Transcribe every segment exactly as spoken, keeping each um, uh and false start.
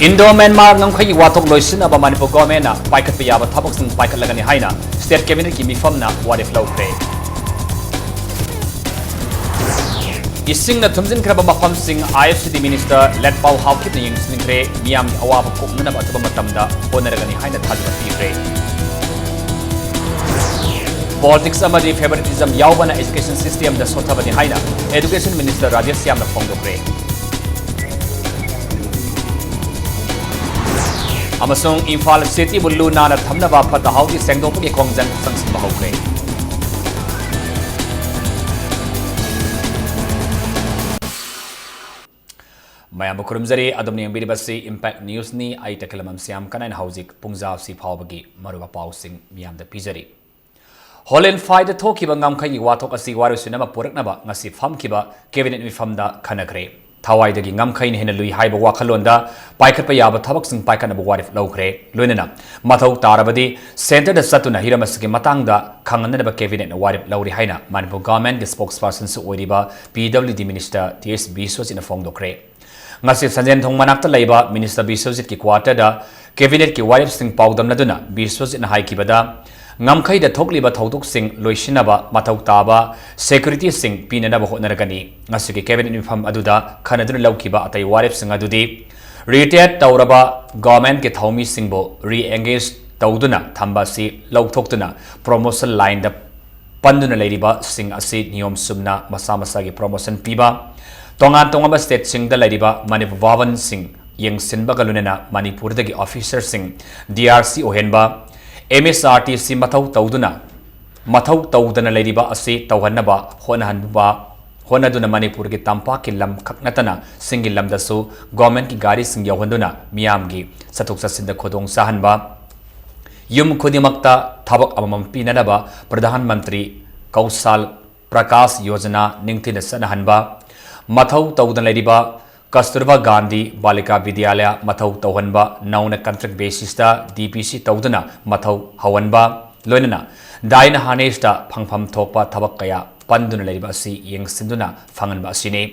Indo Myanmar ꯉꯝꯈꯩꯒꯤ ꯋꯥꯊꯣꯛ ꯂꯣꯏꯁꯤꯟꯅꯕ ꯃꯅꯤꯄꯨꯔ ꯒꯣꯔꯃꯦꯟꯅ ꯄꯥꯏꯈꯠꯄ ꯌꯥꯕ ꯊꯕꯛꯁꯤꯡ ꯄꯥꯏꯈꯠꯂꯒꯅꯤ ꯍꯥꯏꯅ ꯁ꯭ꯇꯦꯠ ꯀꯦꯕꯤꯅꯦꯠꯀꯤ ꯃꯤꯐꯝꯅ ꯋꯥꯔꯦꯞ ꯂꯧꯈ꯭ꯔꯦ꯫ ꯏꯁꯤꯡꯅ ꯊꯨꯝꯖꯤꯟꯈ꯭ꯔꯕ ꯃꯐꯝꯁꯤꯡ ꯑꯥꯏ ꯑꯦꯐ ꯁꯤ ꯗꯤ ꯃꯤꯅꯤꯁꯇꯔ ꯂꯦꯠꯄꯥꯎ ꯍꯥꯎꯀꯤꯞꯅ ꯌꯦꯡꯁꯤꯟꯈ꯭ꯔꯦ꯫ ꯃꯤꯌꯥꯝꯒꯤ ꯑꯋꯥꯕ ꯀꯣꯛꯅꯅꯕ ꯑꯊꯨꯕ ꯃꯇꯝꯗ ꯍꯣꯠꯅꯔꯒꯅꯤ ꯍꯥꯏꯅ ꯊꯥꯖꯕ ꯄꯤꯈ꯭ꯔꯦ꯫ ꯄꯣꯂꯤꯇꯤꯛꯁ ꯑꯃꯗꯤ ꯐꯦꯚꯔꯤꯇꯤꯖꯝ ꯌꯥꯎꯕꯅ ꯑꯦꯖꯨꯀꯦꯁꯟ ꯁꯤꯁꯇꯦꯝꯗ ꯁꯣꯠꯊꯕꯅꯤ ꯍꯥꯏꯅ ꯑꯦꯖꯨꯀꯦꯁꯟ ꯃꯤꯅꯤꯁꯇꯔ ꯔꯥꯖꯦꯁ ꯁ꯭ꯌꯥꯝꯅ ꯐꯣꯡꯗꯣꯛꯈ꯭ꯔꯦ꯫ ꯑꯃꯁꯨꯡ ꯏꯝꯐꯥꯜ ꯁꯤꯇꯤꯕꯨ ꯂꯨ ꯅꯥꯟꯅ ꯊꯝꯅꯕ ꯐꯠꯇ ꯍꯥꯎꯗꯤ ꯁꯦꯡꯗꯣꯛꯄꯒꯤ ꯈꯣꯡꯖꯪ ꯆꯪꯁꯤꯟꯕ ꯍꯧꯈ꯭ꯔꯦ꯫ ꯃꯌꯥꯝꯕꯨ ꯈꯨꯔꯨꯝꯖꯔꯤ꯫ ꯑꯗꯣꯝꯅ ꯌꯦꯡꯕꯤꯔꯤꯕꯁꯤ ꯏꯝꯄꯦꯛ ꯅ꯭ꯌꯨꯁꯅꯤ꯫ ꯑꯩ ꯇꯈꯦꯂꯝꯕꯝ ꯁ꯭ꯌꯥꯝ ꯀꯅꯥꯏꯅ ꯍꯧꯖꯤꯛ ꯄꯨꯡꯖꯥꯁꯤ ꯐꯥꯎꯕꯒꯤ ꯃꯔꯨꯑꯣꯏꯕ ꯄꯥꯎꯁꯤꯡ ꯃꯤꯌꯥꯝꯗ ꯄꯤꯖꯔꯤ꯫ ꯍꯣꯂꯦꯟꯐꯥꯏꯗ ꯊꯣꯛꯈꯤꯕ ꯉꯝꯈꯩꯒꯤ ꯋꯥꯊꯣꯛ ꯑꯁꯤ ꯋꯥꯔꯣꯏꯁꯤꯟ ꯑꯃ ꯄꯨꯔꯛꯅꯕ ꯉꯁꯤ ꯐꯝꯈꯤꯕ ꯀꯦꯕꯤꯅꯦꯠ ꯃꯤꯐꯝꯗ ꯈꯟꯅꯈ꯭ꯔꯦ꯫ ꯊꯋꯥꯏꯗꯒꯤ ꯉꯝꯈꯩꯅ ꯍꯦꯟꯅ ꯂꯨꯏ ꯍꯥꯏꯕ ꯋꯥꯈꯜꯂꯣꯟꯗ ꯄꯥꯏꯈꯠꯄ ꯌꯥꯕ ꯊꯕꯛꯁꯤꯡ ꯄꯥꯏꯈꯠꯅꯕ ꯋꯥꯔꯦꯞ ꯂꯧꯈ꯭ꯔꯦ꯫ ꯂꯣꯏꯅꯅ ꯃꯊꯧ ꯇꯥꯔꯕꯗꯤ ꯁꯦꯟꯇꯔꯗ ꯆꯠꯇꯨꯅ ꯍꯤꯔꯝ ꯑꯁꯤꯒꯤ ꯃꯇꯥꯡꯗ ꯈꯪꯍꯟꯅꯕ ꯀꯦꯕꯤꯅꯦꯠꯅ ꯋꯥꯔꯦꯞ ꯂꯧꯔꯤ ꯍꯥꯏꯅ ꯃꯅꯤꯄꯨꯔ ꯒꯚꯔꯟꯃꯦꯟꯠꯀꯤ ꯁ꯭ꯄꯣꯛꯁꯄꯔꯁꯟꯁꯨ ꯑꯣꯏꯔꯤꯕ ꯄꯤ ꯗꯕ꯭ꯂꯤꯎ ꯗꯤ ꯃꯤꯅꯤꯁꯇꯔ ꯇꯤ ꯑꯦꯁ ꯕꯤꯁ꯭ꯋꯖꯤꯠꯅ ꯐꯣꯡꯗꯣꯛꯈ꯭ꯔꯦ꯫ ꯉꯁꯤ ꯁꯟꯖꯦꯟꯊꯣꯡ ꯃꯅꯥꯛꯇ ꯂꯩꯕ ꯃꯤꯅꯤꯁꯇꯔ ꯕꯤꯁ꯭ꯋꯖꯤꯠꯀꯤ ꯀ꯭ꯋꯥꯇꯔꯗ ꯀꯦꯕꯤꯅꯦꯠꯀꯤ ꯋꯥꯔꯦꯞꯁꯤꯡ ꯄꯥꯎꯗꯝꯅꯗꯨꯅ ꯕꯤꯁ꯭ꯋꯖꯤꯠꯅ ꯍꯥꯏꯈꯤꯕꯗ, ꯉꯝꯈꯩꯗ ꯊꯣꯛꯂꯤꯕ ꯊꯧꯗꯣꯛꯁꯤꯡ ꯂꯣꯏꯁꯤꯟꯅꯕ ꯃꯊꯧ ꯇꯥꯕ ꯁꯦꯀ꯭ꯌꯨꯔꯤꯇꯤꯁꯤꯡ ꯄꯤꯅꯅꯕ ꯍꯣꯠꯅꯔꯒꯅꯤ꯫ ꯉꯁꯤꯒꯤ ꯀꯦꯕꯤꯅꯦꯠ ꯃꯤꯐꯝ ꯑꯗꯨꯗ ꯈꯟꯅꯗꯨꯅ ꯂꯧꯈꯤꯕ ꯑꯇꯩ ꯋꯥꯔꯦꯞꯁꯤꯡ ꯑꯗꯨꯗꯤ ꯔꯤꯇꯥꯌꯔ ꯇꯧꯔꯕ ꯒꯚꯔꯟꯃꯦꯟꯠꯀꯤ ꯊꯧꯃꯤꯁꯤꯡꯕꯨ ꯔꯤꯑꯦꯡꯒꯦꯖ ꯇꯧꯗꯨꯅ ꯊꯝꯕ ꯑꯁꯤ ꯂꯧꯊꯣꯛꯇꯨꯅ ꯄ꯭ꯔꯣꯃꯣꯁꯟ ꯂꯥꯏꯟꯗ ꯄꯟꯗꯨꯅ ꯂꯩꯔꯤꯕꯁꯤꯡ ꯑꯁꯤ ꯅꯤꯌꯣꯝ ꯆꯨꯝꯅ ꯃꯁꯥ ꯃꯁꯥꯒꯤ ꯄ꯭ꯔꯣꯃꯣꯁꯟ ꯄꯤꯕ, ꯇꯣꯉꯥꯟ ꯇꯣꯉꯥꯟꯕ ꯁ꯭ꯇꯦꯠꯁꯤꯡꯗ ꯂꯩꯔꯤꯕ ꯃꯅꯤꯄꯨꯔ ꯚꯥꯕꯟꯁꯤꯡ ꯌꯦꯡꯁꯤꯟꯕꯒ ꯂꯣꯏꯅꯅ ꯃꯅꯤꯄꯨꯔꯗꯒꯤ ꯑꯣꯐꯤꯁꯔꯁꯤꯡ ꯗꯤ ꯑꯥꯔ ꯁꯤ ꯑꯣꯏꯍꯟꯕ, ꯑꯦꯝ ꯑꯦꯁ ꯑꯥꯔ ꯇꯤ ꯁꯤ ꯃꯊꯧ ꯇꯧꯗꯨꯅ, ꯃꯊꯧ ꯇꯧꯗꯅ ꯂꯩꯔꯤꯕ ꯑꯁꯤ ꯇꯧꯍꯟꯅꯕ ꯍꯣꯠꯅꯍꯟꯕ, ꯍꯣꯠꯅꯗꯨꯅ ꯃꯅꯤꯄꯨꯔꯒꯤ ꯇꯝꯄꯥꯛꯀꯤ ꯂꯝ ꯈꯛ ꯅꯠꯇꯅ ꯆꯤꯡꯒꯤ ꯂꯝꯗꯁꯨ ꯒꯣꯔꯃꯦꯟꯠꯀꯤ ꯒꯥꯔꯤꯁꯤꯡ ꯌꯧꯍꯟꯗꯨꯅ ꯃꯤꯌꯥꯝꯒꯤ ꯆꯠꯊꯣꯛ ꯆꯠꯁꯤꯟꯗ ꯈꯨꯗꯣꯡ ꯆꯥꯍꯟꯕ, ꯌꯨꯝ ꯈꯨꯗꯤꯡꯃꯛꯇ ꯊꯕꯛ ꯑꯃꯃꯝ ꯄꯤꯅꯅꯕ ꯄ꯭ꯔꯙꯥꯟ ꯃꯟꯇ꯭ꯔꯤ ꯀꯧꯁꯥꯜ ꯄ꯭ꯔꯀꯥꯁ ꯌꯣꯖꯅꯥ ꯅꯤꯡꯊꯤꯅ ꯆꯠꯅꯍꯟꯕ, ꯃꯊꯧ ꯇꯧꯗꯅ ꯂꯩꯔꯤꯕ ꯀꯁꯇꯨꯔꯕꯥ ꯒꯥꯟꯙꯤ ꯕꯥꯂꯤꯀꯥ ꯕꯤꯗ꯭ꯌꯥꯂꯌ ꯃꯊꯧ ꯇꯧꯍꯟꯕ, ꯅꯧꯅ ꯀꯟꯇ꯭ꯔꯦꯛ ꯕꯦꯁꯤꯁꯇ ꯗꯤ ꯄꯤ ꯁꯤ ꯇꯧꯗꯨꯅ ꯃꯊꯧ ꯍꯧꯍꯟꯕ, ꯂꯣꯏꯅꯅ ꯗꯥꯏꯅ ꯍꯥꯔꯅꯦꯁꯇ ꯐꯪꯐꯝ ꯊꯣꯛꯄ ꯊꯕꯛ ꯀꯌꯥ ꯄꯟꯗꯨꯅ ꯂꯩꯔꯤꯕ ꯑꯁꯤ ꯌꯦꯡꯁꯤꯟꯗꯨꯅ ꯐꯪꯍꯟꯕ ꯑꯁꯤꯅꯤ꯫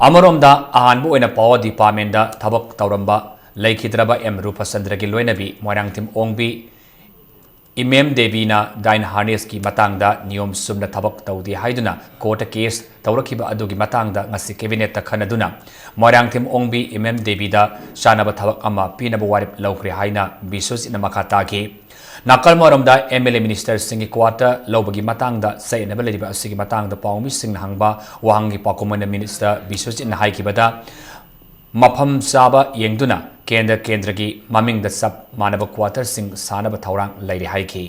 ꯑꯃꯔꯣꯝꯗ, ꯑꯍꯥꯟꯕ ꯑꯣꯏꯅ ꯄꯥꯋꯔ ꯗꯤꯄꯥꯔꯠꯃꯦꯟꯗ ꯊꯕꯛ ꯇꯧꯔꯝꯕ ꯂꯩꯈꯤꯗ꯭ꯔꯕ ꯑꯦꯝ ꯔꯨꯄꯆꯟꯗ꯭ꯔꯒꯤ ꯂꯣꯏꯅꯕꯤ ꯃꯣꯏꯔꯥꯡꯊꯦꯝ ꯑꯣꯡꯕꯤ ꯏꯃꯦꯝ ꯗꯦꯕꯤꯅ ꯗꯥꯏꯟ ꯍꯥꯔꯅꯦꯁꯀꯤ ꯃꯇꯥꯡꯗ ꯅꯤꯌꯣꯝ ꯆꯨꯝꯅ ꯊꯕꯛ ꯇꯧꯗꯦ ꯍꯥꯏꯗꯨꯅ ꯀꯣꯔꯠꯇ ꯀꯦꯁ ꯇꯧꯔꯛꯈꯤꯕ ꯑꯗꯨꯒꯤ ꯃꯇꯥꯡꯗ ꯉꯁꯤ ꯀꯦꯕꯤꯅꯦꯠꯇ ꯈꯟꯅꯗꯨꯅ ꯃꯣꯏꯔꯥꯡꯊꯦꯝ ꯑꯣꯡꯕꯤ ꯏꯃꯦꯝ ꯗꯦꯕꯤꯗ ꯆꯥꯅꯕ ꯊꯕꯛ ꯑꯃ ꯄꯤꯅꯕ ꯋꯥꯔꯦꯞ ꯂꯧꯈ꯭ꯔꯦ ꯍꯥꯏꯅ ꯕꯤꯁ꯭ꯋꯖꯤꯠꯅ ꯃꯈꯥ ꯇꯥꯈꯤ꯫ ꯅꯥꯀꯜ ꯑꯃꯔꯣꯝꯗ ꯑꯦꯝ ꯑꯦꯜ ꯑꯦ ꯃꯤꯅꯤꯁꯇꯔꯁꯤꯡꯒꯤ ꯀ꯭ꯋꯥꯇꯔ ꯂꯧꯕꯒꯤ ꯃꯇꯥꯡꯗ ꯆꯌꯦꯠꯅꯕ ꯂꯩꯔꯤꯕ ꯑꯁꯤꯒꯤ ꯃꯇꯥꯡꯗ ꯄꯥꯎꯃꯤꯁꯤꯡꯅ ꯍꯪꯕ ꯋꯥꯍꯪꯒꯤ ꯄꯥꯎꯈꯨꯝ ꯑꯣꯏꯅ ꯃꯤꯅꯤꯁꯇꯔ ꯕꯤꯁ꯭ꯋꯖꯤꯠꯅ ꯍꯥꯏꯈꯤꯕꯗ, ꯃꯐꯝ ꯆꯥꯕ ꯌꯦꯡꯗꯨꯅ ꯀꯦꯟꯗ꯭ꯔ ꯀꯦꯟꯗ꯭ꯔꯒꯤ ꯃꯃꯤꯡꯗ ꯆꯞ ꯃꯥꯟꯅꯕ ꯀ꯭ꯋꯥꯇꯔꯁꯤꯡ ꯁꯥꯅꯕ ꯊꯧꯔꯥꯡ ꯂꯩꯔꯦ ꯍꯥꯏꯈꯤ꯫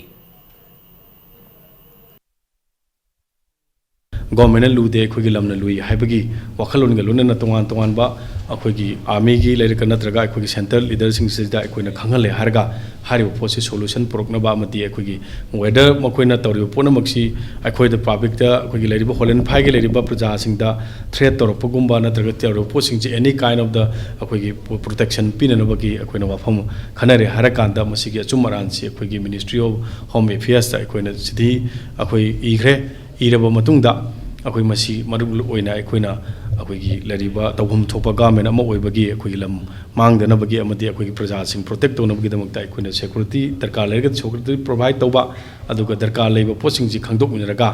ꯒꯣꯔꯃꯦꯟꯅ ꯂꯨꯗꯦ, ꯑꯩꯈꯣꯏꯒꯤ ꯂꯝꯅ ꯂꯨꯏ ꯍꯥꯏꯕꯒꯤ ꯋꯥꯈꯜꯂꯣꯟꯒ ꯂꯣꯏꯅꯅ ꯇꯣꯉꯥꯟ ꯇꯣꯉꯥꯟꯕ ꯑꯩꯈꯣꯏꯒꯤ ꯑꯥꯔꯃꯤꯒꯤ ꯂꯩꯔꯒ ꯅꯠꯇ꯭ꯔꯒ ꯑꯩꯈꯣꯏꯒꯤ ꯁꯦꯟꯇ꯭ꯔꯦꯜ ꯂꯤꯗꯔꯁꯤꯡꯁꯤꯗ ꯑꯩꯈꯣꯏꯅ ꯈꯪꯍꯜꯂꯦ ꯍꯥꯏꯔꯒ ꯍꯥꯏꯔꯤꯕ ꯄꯣꯠꯁꯤ ꯁꯣꯂꯨꯁꯟ ꯄꯨꯔꯛꯅꯕ ꯑꯃꯗꯤ ꯑꯩꯈꯣꯏꯒꯤ ꯋꯦꯗꯔ ꯃꯈꯣꯏꯅ ꯇꯧꯔꯤꯕ ꯄꯨꯝꯅꯃꯛꯁꯤ ꯑꯩꯈꯣꯏꯗ ꯄꯕ꯭ꯂꯤꯛꯇ ꯑꯩꯈꯣꯏꯒꯤ ꯂꯩꯔꯤꯕ ꯍꯣꯂꯦꯟ ꯐꯥꯏꯒꯤ ꯂꯩꯔꯤꯕ ꯄ꯭ꯔꯖꯥꯁꯤꯡꯗ ꯊ꯭ꯔꯦꯠ ꯇꯧꯔꯛꯄꯒꯨꯝꯕ ꯅꯠꯇ꯭ꯔꯒ ꯇꯧꯔꯤꯕ ꯄꯣꯠꯁꯤꯡꯁꯦ ꯑꯦꯅꯤ ꯀꯥꯏꯟ ꯑꯣꯐ ꯗ ꯑꯩꯈꯣꯏꯒꯤ ꯄ꯭ꯔꯣꯇꯦꯛꯁꯟ ꯄꯤꯅꯅꯕꯒꯤ ꯑꯩꯈꯣꯏꯅ ꯋꯥꯐꯝ ꯈꯟꯅꯔꯦ ꯍꯥꯏꯔꯀꯥꯟꯗ ꯃꯁꯤꯒꯤ ꯑꯆꯨꯝ ꯑꯔꯥꯟꯁꯤ ꯑꯩꯈꯣꯏꯒꯤ ꯃꯤꯅꯤꯁꯇ꯭ꯔꯤ ꯑꯣꯐ ꯍꯣꯝ ꯑꯦꯐꯤꯌꯔꯁꯇ ꯑꯩꯈꯣꯏꯅ ꯆꯤꯊꯤ ꯑꯩꯈꯣꯏ ꯏꯈ꯭ꯔꯦ꯫ ꯏꯔꯕ ꯃꯇꯨꯡꯗ ꯑꯩꯈꯣꯏ ꯃꯁꯤ ꯃꯔꯨ ꯑꯣꯏꯅ ꯑꯩꯈꯣꯏꯅ ꯑꯩꯈꯣꯏꯒꯤ ꯂꯩꯔꯤꯕ ꯇꯧꯐꯝ ꯊꯣꯛꯄ ꯒꯚꯔꯟꯃꯦꯟꯠ ꯑꯃ ꯑꯣꯏꯕꯒꯤ ꯑꯩꯈꯣꯏꯒꯤ ꯂꯝ ꯃꯥꯡꯗꯅꯕꯒꯤ ꯑꯃꯗꯤ ꯑꯩꯈꯣꯏꯒꯤ ꯄ꯭ꯔꯖꯥꯁꯤꯡ ꯄ꯭ꯔꯣꯇꯦꯛ ꯇꯧꯅꯕꯒꯤꯗꯃꯛꯇ ꯑꯩꯈꯣꯏꯅ ꯁꯦꯀ꯭ꯌꯨꯔꯤꯇꯤ ꯗꯔꯀꯥꯔ ꯂꯩꯔꯒꯗꯤ ꯁꯦꯀ꯭ꯌꯨꯔꯤꯇꯤ ꯄ꯭ꯔꯣꯚꯥꯏꯠ ꯇꯧꯕ, ꯑꯗꯨꯒ ꯗꯔꯀꯥꯔ ꯂꯩꯕ ꯄꯣꯠꯁꯤꯡꯁꯤ ꯈꯪꯗꯣꯛꯃꯤꯟꯅꯔꯒ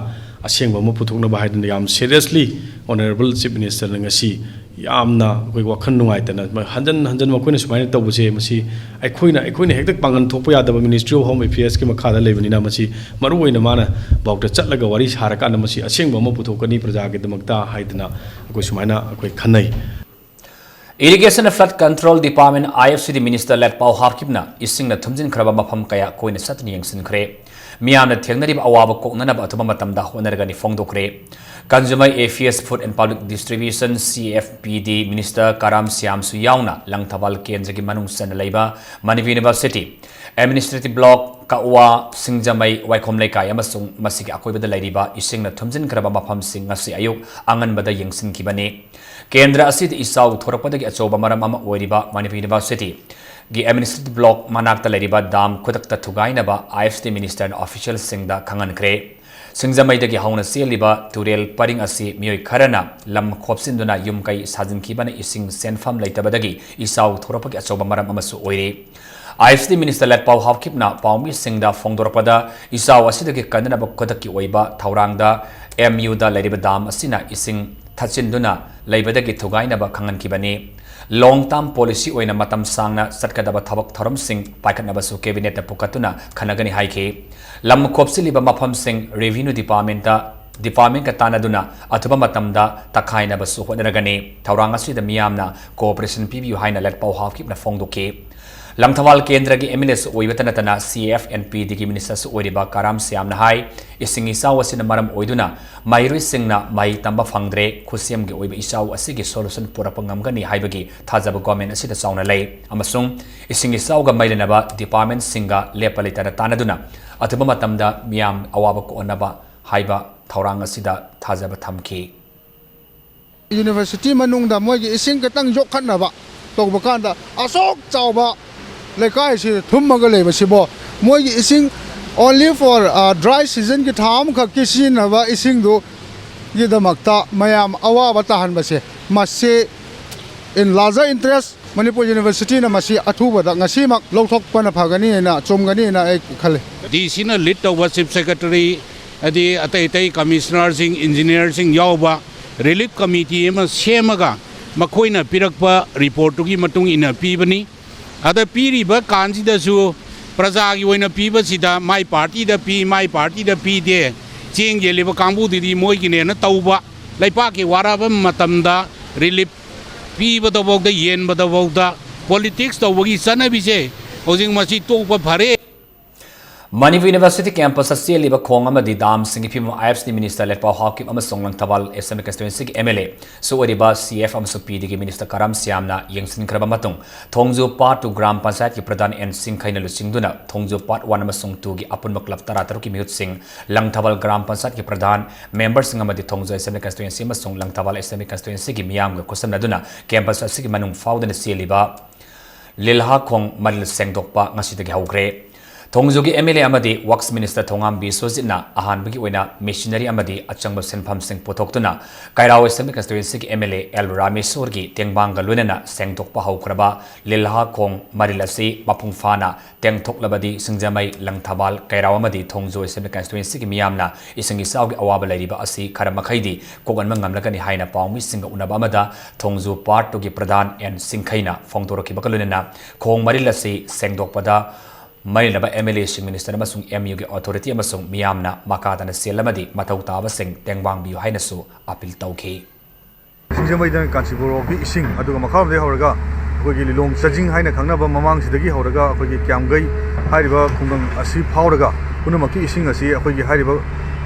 ꯑꯁꯦꯡꯕ ꯑꯃ ꯄꯨꯊꯣꯛꯅꯕ ꯍꯥꯏꯗꯅ ꯌꯥꯝ ꯁꯦꯔꯤꯌꯁꯂꯤ ꯑꯣꯅꯔꯦꯕꯜ ꯆꯤꯐ ꯃꯤꯅꯤꯁꯇꯔꯅ ꯉꯁꯤ ꯌꯥꯝꯅ ꯑꯩꯈꯣꯏ ꯋꯥꯈꯜ ꯅꯨꯡꯉꯥꯏꯇꯅ ꯍꯟꯖꯟ ꯍꯟꯖꯟ ꯃꯈꯣꯏꯅ ꯁꯨꯃꯥꯏꯅ ꯇꯧꯕꯁꯦ, ꯃꯁꯤ ꯑꯩꯈꯣꯏꯅ ꯑꯩꯈꯣꯏꯅ ꯍꯦꯛꯇ ꯄꯥꯡꯒꯟ ꯊꯣꯛꯄ ꯌꯥꯗꯕ ꯃꯤꯅꯤꯁꯇ꯭ꯔꯤ ꯑꯣꯐ ꯍꯣꯝ ꯑꯦꯐꯤꯌꯔꯁꯀꯤ ꯃꯈꯥꯗ ꯂꯩꯕꯅꯤꯅ ꯃꯁꯤ ꯃꯔꯨ ꯑꯣꯏꯅ ꯃꯥꯅ ꯐꯥꯎꯗ ꯆꯠꯂꯒ ꯋꯥꯔꯤ ꯁꯥꯔꯀꯥꯟꯗ ꯃꯁꯤ ꯑꯁꯦꯡꯕ ꯑꯃ ꯄꯨꯊꯣꯛꯀꯅꯤ ꯄ꯭ꯔꯖꯥꯒꯤꯗꯃꯛꯇ ꯍꯥꯏꯗꯅ ꯑꯩꯈꯣꯏ ꯁꯨꯃꯥꯏꯅ ꯑꯩꯈꯣꯏ ꯈꯟꯅꯩ꯫ Irrigation and Flood Control Department, I F C D Minister ꯂꯦꯠꯄꯥꯎ ꯍꯥꯞꯈꯤꯕꯅ ꯏꯁꯤꯡꯅ ꯊꯨꯝꯖꯤꯟꯈ꯭ꯔꯕ ꯃꯐꯝ ꯀꯌꯥ ꯀꯣꯏꯅ ꯆꯠꯇꯨꯅ ꯌꯦꯡꯁꯤꯟꯈ꯭ꯔꯦ꯫ ꯃꯤꯌꯥꯝꯅ ꯊꯦꯡꯅꯔꯤꯕ ꯑꯋꯥꯕ ꯀꯣꯛꯅꯅꯕ ꯑꯊꯨꯕ ꯃꯇꯝꯗ ꯍꯣꯠꯅꯔꯒꯅꯤ ꯐꯣꯡꯗꯣꯛꯈ꯭ꯔꯦ꯫ Consumer Affairs, Food and Public Distribution, C F P D Minister ꯀꯔꯥꯝ ꯁ꯭ꯌꯥꯝꯁꯨ ꯌꯥꯎꯅ ꯂꯪꯊꯕꯥꯜ ꯀꯦꯟꯗ꯭ꯔꯒꯤ ꯃꯅꯨꯡ ꯆꯟꯅ ꯂꯩꯕ ꯃꯅꯤꯄꯨꯔ ꯌꯨꯅꯤꯚꯔꯁꯤꯇꯤ, ꯑꯦꯗꯃꯤꯅꯤꯁꯇ꯭ꯔꯦꯇꯤꯚ ꯕ꯭ꯂꯣꯛ, ꯀꯛꯋꯥ, ꯁꯤꯡꯖꯃꯩ, ꯋꯥꯏꯈꯣꯝ ꯂꯩꯀꯥꯏ ꯑꯃꯁꯨꯡ ꯃꯁꯤꯒꯤ ꯑꯀꯣꯏꯕꯗ ꯂꯩꯔꯤꯕ ꯏꯁꯤꯡꯅ ꯊꯨꯝꯖꯤꯟꯈ꯭ꯔꯕ ꯃꯐꯝꯁꯤꯡ ꯉꯁꯤ ꯑꯌꯨꯛ ꯑꯉꯟꯕꯗ ꯌꯦꯡꯁꯤꯟꯈꯤꯕꯅꯤ꯫ ꯀꯦꯟꯗ꯭ꯔ ꯑꯁꯤꯗ ꯏꯆꯥꯎ ꯊꯣꯔꯛꯄꯗꯒꯤ ꯑꯆꯧꯕ ꯃꯔꯝ ꯑꯃ ꯑꯣꯏꯔꯤꯕ ꯃꯅꯤꯄꯨꯔ ꯌꯨꯅꯤꯚꯔꯁꯤꯇꯤꯒꯤ ꯑꯦꯗꯃꯤꯅꯤꯁꯇ꯭ꯔꯦꯇꯤꯚ ꯕ꯭ꯂꯣꯛ ꯃꯅꯥꯛꯇ ꯂꯩꯔꯤꯕ ꯗꯥꯝ ꯈꯨꯗꯛꯇ ꯊꯨꯒꯥꯏꯅꯕ I F C D ꯃꯤꯅꯤꯁꯇꯔꯅ ꯑꯣꯐꯤꯁꯤꯌꯦꯜꯁꯤꯡꯗ ꯈꯪꯍꯟꯈ꯭ꯔꯦ꯫ ꯁꯤꯡꯖꯃꯩꯗꯒꯤ ꯍꯧꯅ ꯆꯦꯜꯂꯤꯕ ꯇꯨꯔꯦꯜ ꯄꯔꯤꯡ ꯑꯁꯤ ꯃꯤꯑꯣꯏ ꯈꯔꯅ ꯂꯝ ꯈꯣꯞꯆꯤꯟꯗꯨꯅ ꯌꯨꯝ ꯀꯩ ꯁꯥꯖꯤꯟꯈꯤꯕꯅ ꯏꯁꯤꯡ ꯆꯦꯟꯐꯝ ꯂꯩꯇꯕꯗꯒꯤ ꯏꯆꯥꯎ ꯊꯣꯔꯛꯄꯒꯤ ꯑꯆꯧꯕ ꯃꯔꯝ ꯑꯃꯁꯨ ꯑꯣꯏꯔꯤ꯫ ꯑꯥꯏ ꯑꯦꯐ ꯇꯤ ꯃꯤꯅꯤꯁꯇꯔ ꯂꯦꯠꯄꯥꯎ ꯍꯥꯎꯀꯤꯞꯅ ꯄꯥꯎꯃꯤꯁꯤꯡꯗ ꯐꯣꯡꯗꯣꯔꯛꯄꯗ, ꯏꯆꯥꯎ ꯑꯁꯤꯗꯒꯤ ꯀꯟꯅꯅꯕ ꯈꯨꯗꯛꯀꯤ ꯑꯣꯏꯕ ꯊꯧꯔꯥꯡꯗ ꯑꯦꯝ ꯌꯨꯗ ꯂꯩꯔꯤꯕ ꯗꯥꯝ ꯑꯁꯤꯅ ꯏꯁꯤꯡ ꯊꯠꯆꯤꯟꯗꯨꯅ ꯂꯩꯕꯗꯒꯤ ꯊꯨꯒꯥꯏꯅꯕ ꯈꯪꯍꯟꯈꯤꯕꯅꯤ꯫ ꯂꯣꯡ ꯇꯥꯔꯝ ꯄꯣꯂꯤꯁꯤ ꯑꯣꯏꯅ ꯃꯇꯝ ꯁꯥꯡꯅ ꯆꯠꯀꯗꯕ ꯊꯕꯛ ꯊꯧꯔꯝꯁꯤꯡ ꯄꯥꯏꯈꯠꯅꯕꯁꯨ ꯀꯦꯕꯤꯅꯦꯠꯇ ꯄꯨꯈꯠꯇꯨꯅ ꯈꯟꯅꯒꯅꯤ ꯍꯥꯏꯈꯤ꯫ ꯂꯝ ꯈꯣꯞꯆꯤꯜꯂꯤꯕ ꯃꯐꯝꯁꯤꯡ ꯔꯦꯚꯤꯅ꯭ꯌꯨ ꯗꯤꯄꯥꯔꯠꯃꯦꯟꯇ, ꯗꯤꯄꯥꯔꯠꯃꯦꯟꯀ ꯇꯥꯟꯅꯗꯨꯅ ꯑꯊꯨꯕ ꯃꯇꯝꯗ ꯇꯛꯈꯥꯏꯅꯕꯁꯨ ꯍꯣꯠꯅꯔꯒꯅꯤ꯫ ꯊꯧꯔꯥꯡ ꯑꯁꯤꯗ ꯃꯤꯌꯥꯝꯅ ꯀꯣꯑꯣꯄꯔꯦꯁꯟ ꯄꯤꯕꯤꯌꯨ ꯍꯥꯏꯅ ꯂꯦꯠꯄꯥꯎ ꯍꯥꯎꯀꯤꯞꯅ ꯐꯣꯡꯗꯣꯛꯈꯤ꯫ ꯂꯪꯊꯕꯥꯜ ꯀꯦꯟꯗ꯭ꯔꯒꯤ ꯑꯦꯝ ꯑꯦꯜ ꯑꯦꯁꯨ ꯑꯣꯏꯕꯇ ꯅꯠꯇꯅ ꯁꯤ ꯑꯦꯐ ꯑꯦꯟ ꯄꯤ ꯗꯤꯒꯤ ꯃꯤꯅꯤꯁꯇꯔꯁꯨ ꯑꯣꯏꯔꯤꯕ ꯀꯔꯥꯝ ꯁ꯭ꯌꯥꯝꯅ ꯍꯥꯏ, ꯏꯁꯤꯡ ꯏꯆꯥꯎ ꯑꯁꯤꯅ ꯃꯔꯝ ꯑꯣꯏꯗꯨꯅ ꯃꯍꯩꯔꯣꯏꯁꯤꯡꯅ ꯃꯍꯩ ꯇꯝꯕ ꯐꯪꯗ꯭ꯔꯦ꯫ ꯈꯨꯠꯁꯦꯝꯒꯤ ꯑꯣꯏꯕ ꯏꯆꯥꯎ ꯑꯁꯤꯒꯤ ꯁꯣꯂꯨꯁꯟ ꯄꯨꯔꯛꯄ ꯉꯝꯒꯅꯤ ꯍꯥꯏꯕꯒꯤ ꯊꯥꯖꯕ ꯒꯣꯔꯃꯦꯟ ꯑꯁꯤꯗ ꯆꯥꯎꯅ ꯂꯩ ꯑꯃꯁꯨꯡ ꯏꯁꯤꯡ ꯏꯆꯥꯎꯒ ꯃꯔꯤ ꯂꯩꯅꯕ ꯗꯤꯄꯥꯔꯠꯃꯦꯟꯁꯤꯡꯒ ꯂꯦꯞꯄ ꯂꯩꯇꯅ ꯇꯥꯟꯅꯗꯨꯅ ꯑꯊꯨꯕ ꯃꯇꯝꯗ ꯃꯤꯌꯥꯝ ꯑꯋꯥꯕ ꯀꯣꯛꯍꯟꯅꯕ ꯍꯥꯏꯕ ꯊꯧꯔꯥꯡ ꯑꯁꯤꯗ ꯊꯥꯖꯕ ꯊꯝꯈꯤ꯫ ꯌꯨꯅꯤꯚꯔꯁꯤꯇꯤ ꯃꯅꯨꯡꯗ ꯃꯣꯏꯒꯤ ꯏꯁꯤꯡ ꯈꯤꯇꯪ ꯌꯣꯛꯈꯠꯅꯕ ꯇꯧꯕ ꯀꯥꯟꯗ ꯑꯁꯨꯛ ꯆꯥꯎꯕ ꯂꯩꯀꯥꯏꯁꯤ ꯊꯨꯝꯃꯒ ꯂꯩꯕꯁꯤꯕꯣ, ꯃꯣꯏꯒꯤ ꯏꯁꯤꯡ only for dry seasonꯒꯤ ꯊꯥ ꯑꯃꯈꯛꯀꯤ ꯁꯤꯖꯤꯟꯅꯕ ꯏꯁꯤꯡꯗꯨꯒꯤꯗꯃꯛꯇ ꯃꯌꯥꯝ ꯑꯋꯥꯕ ꯇꯥꯍꯟꯕꯁꯦ, ꯃꯁꯤ in larger interest ꯃꯅꯤꯄꯨꯔ ꯌꯨꯅꯤꯚꯔꯁꯤꯇꯤꯅ ꯃꯁꯤ ꯑꯊꯨꯕꯗ ꯉꯁꯤꯃꯛ ꯂꯧꯊꯣꯛꯄꯅ ꯐꯒꯅꯤ ꯍꯥꯏꯅ, ꯆꯨꯝꯒꯅꯤ ꯍꯥꯏꯅ ꯑꯩ ꯈꯜꯂꯤ꯫ ꯗꯤ ꯁꯤꯅ ꯂꯤꯗ ꯇꯧꯕ ꯆꯤꯐ ꯁꯦꯀ꯭ꯔꯦꯇꯔꯤ, ꯍꯥꯏꯗꯤ ꯑꯇꯩ ꯑꯇꯩ ꯀꯃꯤꯁꯅꯔꯁꯤꯡ, ꯏꯟꯖꯤꯅꯤꯌꯔꯁꯤꯡ ꯌꯥꯎꯕ ꯔꯤꯂꯤꯐ ꯀꯃꯤꯇꯤ ꯑꯃ ꯁꯦꯝꯃꯒ ꯃꯈꯣꯏꯅ ꯄꯤꯔꯛꯄ ꯔꯤꯄꯣꯔꯠꯇꯨꯒꯤ ꯃꯇꯨꯡ ꯏꯟꯅ ꯄꯤꯕꯅꯤ꯫ ꯑꯗ ꯄꯤꯔꯤꯕ ꯀꯥꯟꯁꯤꯗꯁꯨ ꯄ꯭ꯔꯖꯥꯒꯤ ꯑꯣꯏꯅ ꯄꯤꯕꯁꯤꯗ ꯃꯥꯏ ꯄꯥꯔꯇꯤꯗ ꯄꯤ, ꯃꯥꯏ ꯄꯥꯔꯇꯤꯗ ꯄꯤꯗꯦ, ꯆꯦꯡ ꯌꯦꯜꯂꯤꯕ ꯀꯥꯡꯕꯨꯗꯨꯗꯤ ꯃꯣꯏꯒꯤꯅꯦꯅ ꯇꯧꯕ, ꯂꯩꯄꯥꯛꯀꯤ ꯋꯥꯔꯕ ꯃꯇꯝꯗ ꯔꯤꯂꯤꯐ ꯄꯤꯕꯗꯐꯥꯎꯗ, ꯌꯦꯟꯕꯗꯐꯥꯎꯗ ꯄꯣꯂꯤꯇꯤꯛꯁ ꯇꯧꯕꯒꯤ ꯆꯠꯅꯕꯤꯁꯦ ꯍꯧꯖꯤꯛ ꯃꯁꯤ ꯇꯣꯛꯄ ꯐꯔꯦ꯫ ꯃꯅꯤꯄꯨꯔ ꯌꯨꯅꯤꯚꯔꯁꯤꯇꯤ ꯀꯦꯝꯄꯁꯇ ꯆꯦꯜꯂꯤꯕ ꯈꯣꯡ ꯑꯃꯗꯤ ꯗꯥꯝꯁꯤꯡꯒꯤ ꯐꯤꯕꯝ ꯑꯥꯏ ꯑꯦꯐ ꯁꯤ ꯃꯤꯅꯤꯁꯇꯔ ꯂꯦꯠꯄꯥꯎ ꯍꯥꯎꯀꯤꯞ ꯑꯃꯁꯨꯡ ꯂꯪꯊꯕꯥꯜ ꯑꯦꯁꯦꯝꯕ꯭ꯂꯤ ꯀꯟꯁꯇꯤꯇ꯭ꯋꯦꯟꯁꯤꯒꯤ ꯑꯦꯝ ꯑꯦꯜ ꯑꯦꯁꯨ ꯑꯣꯏꯔꯤꯕ ꯁꯤ ꯑꯦꯐ ꯑꯃꯁꯨꯡ ꯄꯤ ꯗꯤꯒꯤ ꯃꯤꯅꯤꯁꯇꯔ ꯀꯔꯥꯝ ꯁ꯭ꯌꯥꯝꯅ ꯌꯦꯡꯁꯤꯟꯈ꯭ꯔꯕ ꯃꯇꯨꯡ, ꯊꯣꯡꯖꯨ ꯄꯥꯔꯠ ꯇꯨ ꯒ꯭ꯔꯥꯝ ꯄꯟꯆꯥꯌꯠꯀꯤ ꯄ꯭ꯔꯙꯥꯟ ꯑꯦꯟ ꯁꯤꯡꯈꯩꯅ ꯂꯨꯆꯤꯡꯗꯨꯅ ꯊꯣꯡꯖꯨ ꯄꯥꯔꯠ ꯋꯥꯟ ꯑꯃꯁꯨꯡ ꯇꯨꯒꯤ ꯑꯄꯨꯟꯕ ꯀ꯭ꯂꯕ ꯇꯔꯥꯇꯔꯨꯛꯀꯤ ꯃꯤꯍꯨꯠꯁꯤꯡ, ꯂꯪꯊꯕꯥꯜ ꯒ꯭ꯔꯥꯝ ꯄꯟꯆꯥꯌꯠꯀꯤ ꯄ꯭ꯔꯙꯥꯟ, ꯃꯦꯝꯕꯔꯁꯤꯡ ꯑꯃꯗꯤ ꯊꯣꯡꯖꯨ ꯑꯦꯁꯦꯝꯕ꯭ꯂꯤ ꯀꯟꯁꯇꯤꯇ꯭ꯋꯦꯟꯁꯤ ꯑꯃꯁꯨꯡ ꯂꯪꯊꯕꯥꯜ ꯑꯦꯁꯦꯝꯕ꯭ꯂꯤ ꯀꯟꯁꯇꯤꯇ꯭ꯋꯦꯟꯁꯤꯒꯤ ꯃꯤꯌꯥꯝꯒ ꯈꯨꯠꯁꯝꯅꯗꯨꯅ ꯀꯦꯝꯄꯁ ꯑꯁꯤꯒꯤ ꯃꯅꯨꯡ ꯐꯥꯎꯗꯨꯅ ꯆꯦꯜꯂꯤꯕ ꯂꯤꯜꯍꯥꯈꯣꯡ ꯃꯔꯤꯜ ꯁꯦꯡꯗꯣꯛꯄ ꯉꯁꯤꯗꯒꯤ ꯍꯧꯈ꯭ꯔꯦ꯫ ꯊꯣꯡꯖꯨꯒꯤ M L A ꯑꯃꯗꯤ Works Minister ꯊꯣꯉꯥꯝ ꯕꯤꯁ꯭ꯋꯖꯤꯠꯅ ꯑꯍꯥꯟꯕꯒꯤ ꯑꯣꯏꯅ machinery ꯑꯃꯗꯤ ꯑꯆꯪꯕ ꯁꯦꯟꯐꯝꯁꯤꯡ ꯄꯨꯊꯣꯛꯇꯨꯅ ꯀꯩꯔꯥꯎ Assembly Constituencyꯒꯤ M L A L ꯔꯥꯃꯦꯁꯣꯔꯒꯤ ꯇꯦꯡꯕꯥꯡꯒ ꯂꯣꯏꯅꯅ ꯁꯦꯡꯗꯣꯛꯄ ꯍꯧꯈ꯭ꯔꯕ ꯂꯤꯜꯍꯥ ꯈꯣꯡ ꯃꯔꯤꯜ ꯑꯁꯤ ꯃꯄꯨꯡ ꯐꯥꯅ ꯇꯦꯡꯊꯣꯛꯂꯕꯗꯤ ꯁꯤꯡꯖꯃꯩ, ꯂꯪꯊꯕꯥꯜ, ꯀꯩꯔꯥꯎ ꯑꯃꯗꯤ ꯊꯣꯡꯖꯨ Assembly Constituencyꯒꯤ ꯃꯤꯌꯥꯝꯅ ꯏꯁꯤꯡ ꯏꯆꯥꯎꯒꯤ ꯑꯋꯥꯕ ꯂꯩꯔꯤꯕ ꯑꯁꯤ ꯈꯔ ꯃꯈꯩꯗꯤ ꯀꯣꯛꯍꯟꯕ ꯉꯝꯂꯒꯅꯤ ꯍꯥꯏꯅ ꯄꯥꯎꯃꯤꯁꯤꯡꯒ ꯎꯅꯕ ꯑꯃꯗ ꯊꯣꯡꯖꯨ Part Twoꯒꯤ ꯄ꯭ꯔꯙꯥꯟ ꯑꯦꯟ ꯁꯤꯡꯈꯩꯅ ꯐꯣꯡꯗꯣꯔꯛꯈꯤꯕꯒ ꯂꯣꯏꯅꯅ ꯈꯣꯡ ꯃꯔꯤꯜ ꯑꯁꯤ ꯁꯦꯡꯗꯣꯛꯄꯗ ꯃꯔꯤ ꯂꯩꯅꯕ M L Aꯁꯤꯡ, Minister ꯑꯃꯁꯨꯡ M Uꯒꯤ authority ꯑꯃꯁꯨꯡ ꯃꯤꯌꯥꯝꯅ ꯃꯈꯥ ꯇꯥꯅ ꯁꯦꯜ ꯑꯃꯗꯤ ꯃꯊꯧ ꯇꯥꯕꯁꯤꯡ ꯇꯦꯡꯕꯥꯡꯕꯤꯌꯨ ꯍꯥꯏꯅꯁꯨ appeal ꯇꯧꯈꯤ꯫ ꯁꯤꯡꯖꯃꯩꯗ ꯀꯥꯟꯆꯤꯄꯨꯔ ꯐꯥꯎꯒꯤ ꯏꯁꯤꯡ, ꯑꯗꯨꯒ ꯃꯈꯥꯔꯣꯝꯗꯒꯤ ꯍꯧꯔꯒ ꯑꯩꯈꯣꯏꯒꯤ ꯂꯤꯂꯣꯡ ꯆꯥꯖꯤꯡ ꯍꯥꯏꯅ ꯈꯪꯅꯕ ꯃꯃꯥꯡꯁꯤꯗꯒꯤ ꯍꯧꯔꯒ ꯑꯩꯈꯣꯏꯒꯤ ꯀ꯭ꯌꯥꯝꯒꯩ ꯍꯥꯏꯔꯤꯕ ꯈꯨꯡꯒꯪ ꯑꯁꯤ ꯐꯥꯎꯔꯒ ꯄꯨꯝꯅꯃꯛꯀꯤ ꯏꯁꯤꯡ ꯑꯁꯤ ꯑꯩꯈꯣꯏꯒꯤ ꯍꯥꯏꯔꯤꯕ,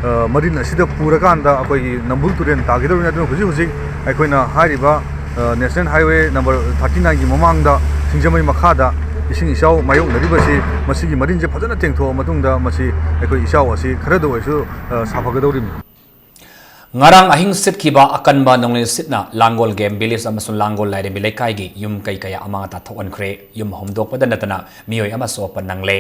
ꯑ, ꯃꯔꯤꯟ ꯑꯁꯤꯗ ꯄꯨꯔꯀꯥꯟꯗ ꯑꯩꯈꯣꯏꯒꯤ ꯅꯝꯕꯨꯜ ꯇꯨꯔꯦꯜ ꯇꯥꯈꯤꯗꯧꯔꯤꯅꯤ꯫ ꯑꯗꯨꯅ ꯍꯧꯖꯤꯛ ꯍꯧꯖꯤꯛ ꯑꯩꯈꯣꯏꯅ ꯍꯥꯏꯔꯤꯕ, ꯑ, National Highway number thirty nineꯒꯤ ꯃꯃꯥꯡꯗ ꯁꯤꯡꯖꯃꯩ ꯃꯈꯥꯗ ꯏꯁꯤꯡ ꯏꯆꯥꯎ ꯃꯥꯌꯣꯛꯅꯔꯤꯕꯁꯤ ꯃꯁꯤꯒꯤ ꯃꯔꯤꯟꯁꯦ ꯐꯖꯅ ꯇꯦꯡꯊꯣꯛꯑ ꯃꯇꯨꯡꯗ ꯃꯁꯤ ꯑꯩꯈꯣꯏ ꯏꯆꯥꯎ ꯑꯁꯤ ꯈꯔꯗ ꯑꯣꯏꯔꯁꯨ, ꯑ, ꯁꯥꯐꯒꯗꯧꯔꯤꯕꯅꯤ꯫ ꯉꯔꯥꯡ ꯑꯍꯤꯡ ꯁꯤꯠꯈꯤꯕ ꯑꯀꯟꯕ ꯅꯣꯡꯂꯩ ꯅꯨꯡꯁꯤꯠꯅ ꯂꯥꯡꯒꯣꯜ Game Village ꯑꯃꯁꯨꯡ ꯂꯥꯡꯒꯣꯜ ꯂꯥꯏꯔꯦꯝꯕꯤ ꯂꯩꯀꯥꯏꯒꯤ ꯌꯨꯝ ꯀꯩ ꯀꯌꯥ ꯑꯃꯥꯡ ꯑꯇꯥ ꯊꯣꯛꯍꯟꯈ꯭ꯔꯦ꯫ ꯌꯨꯝ ꯍꯨꯝꯗꯣꯛꯄꯗ ꯅꯠꯇꯅ ꯃꯤꯑꯣꯏ ꯑꯃ ꯑꯁꯣꯛ ꯑꯄꯟ ꯅꯪꯂꯦ꯫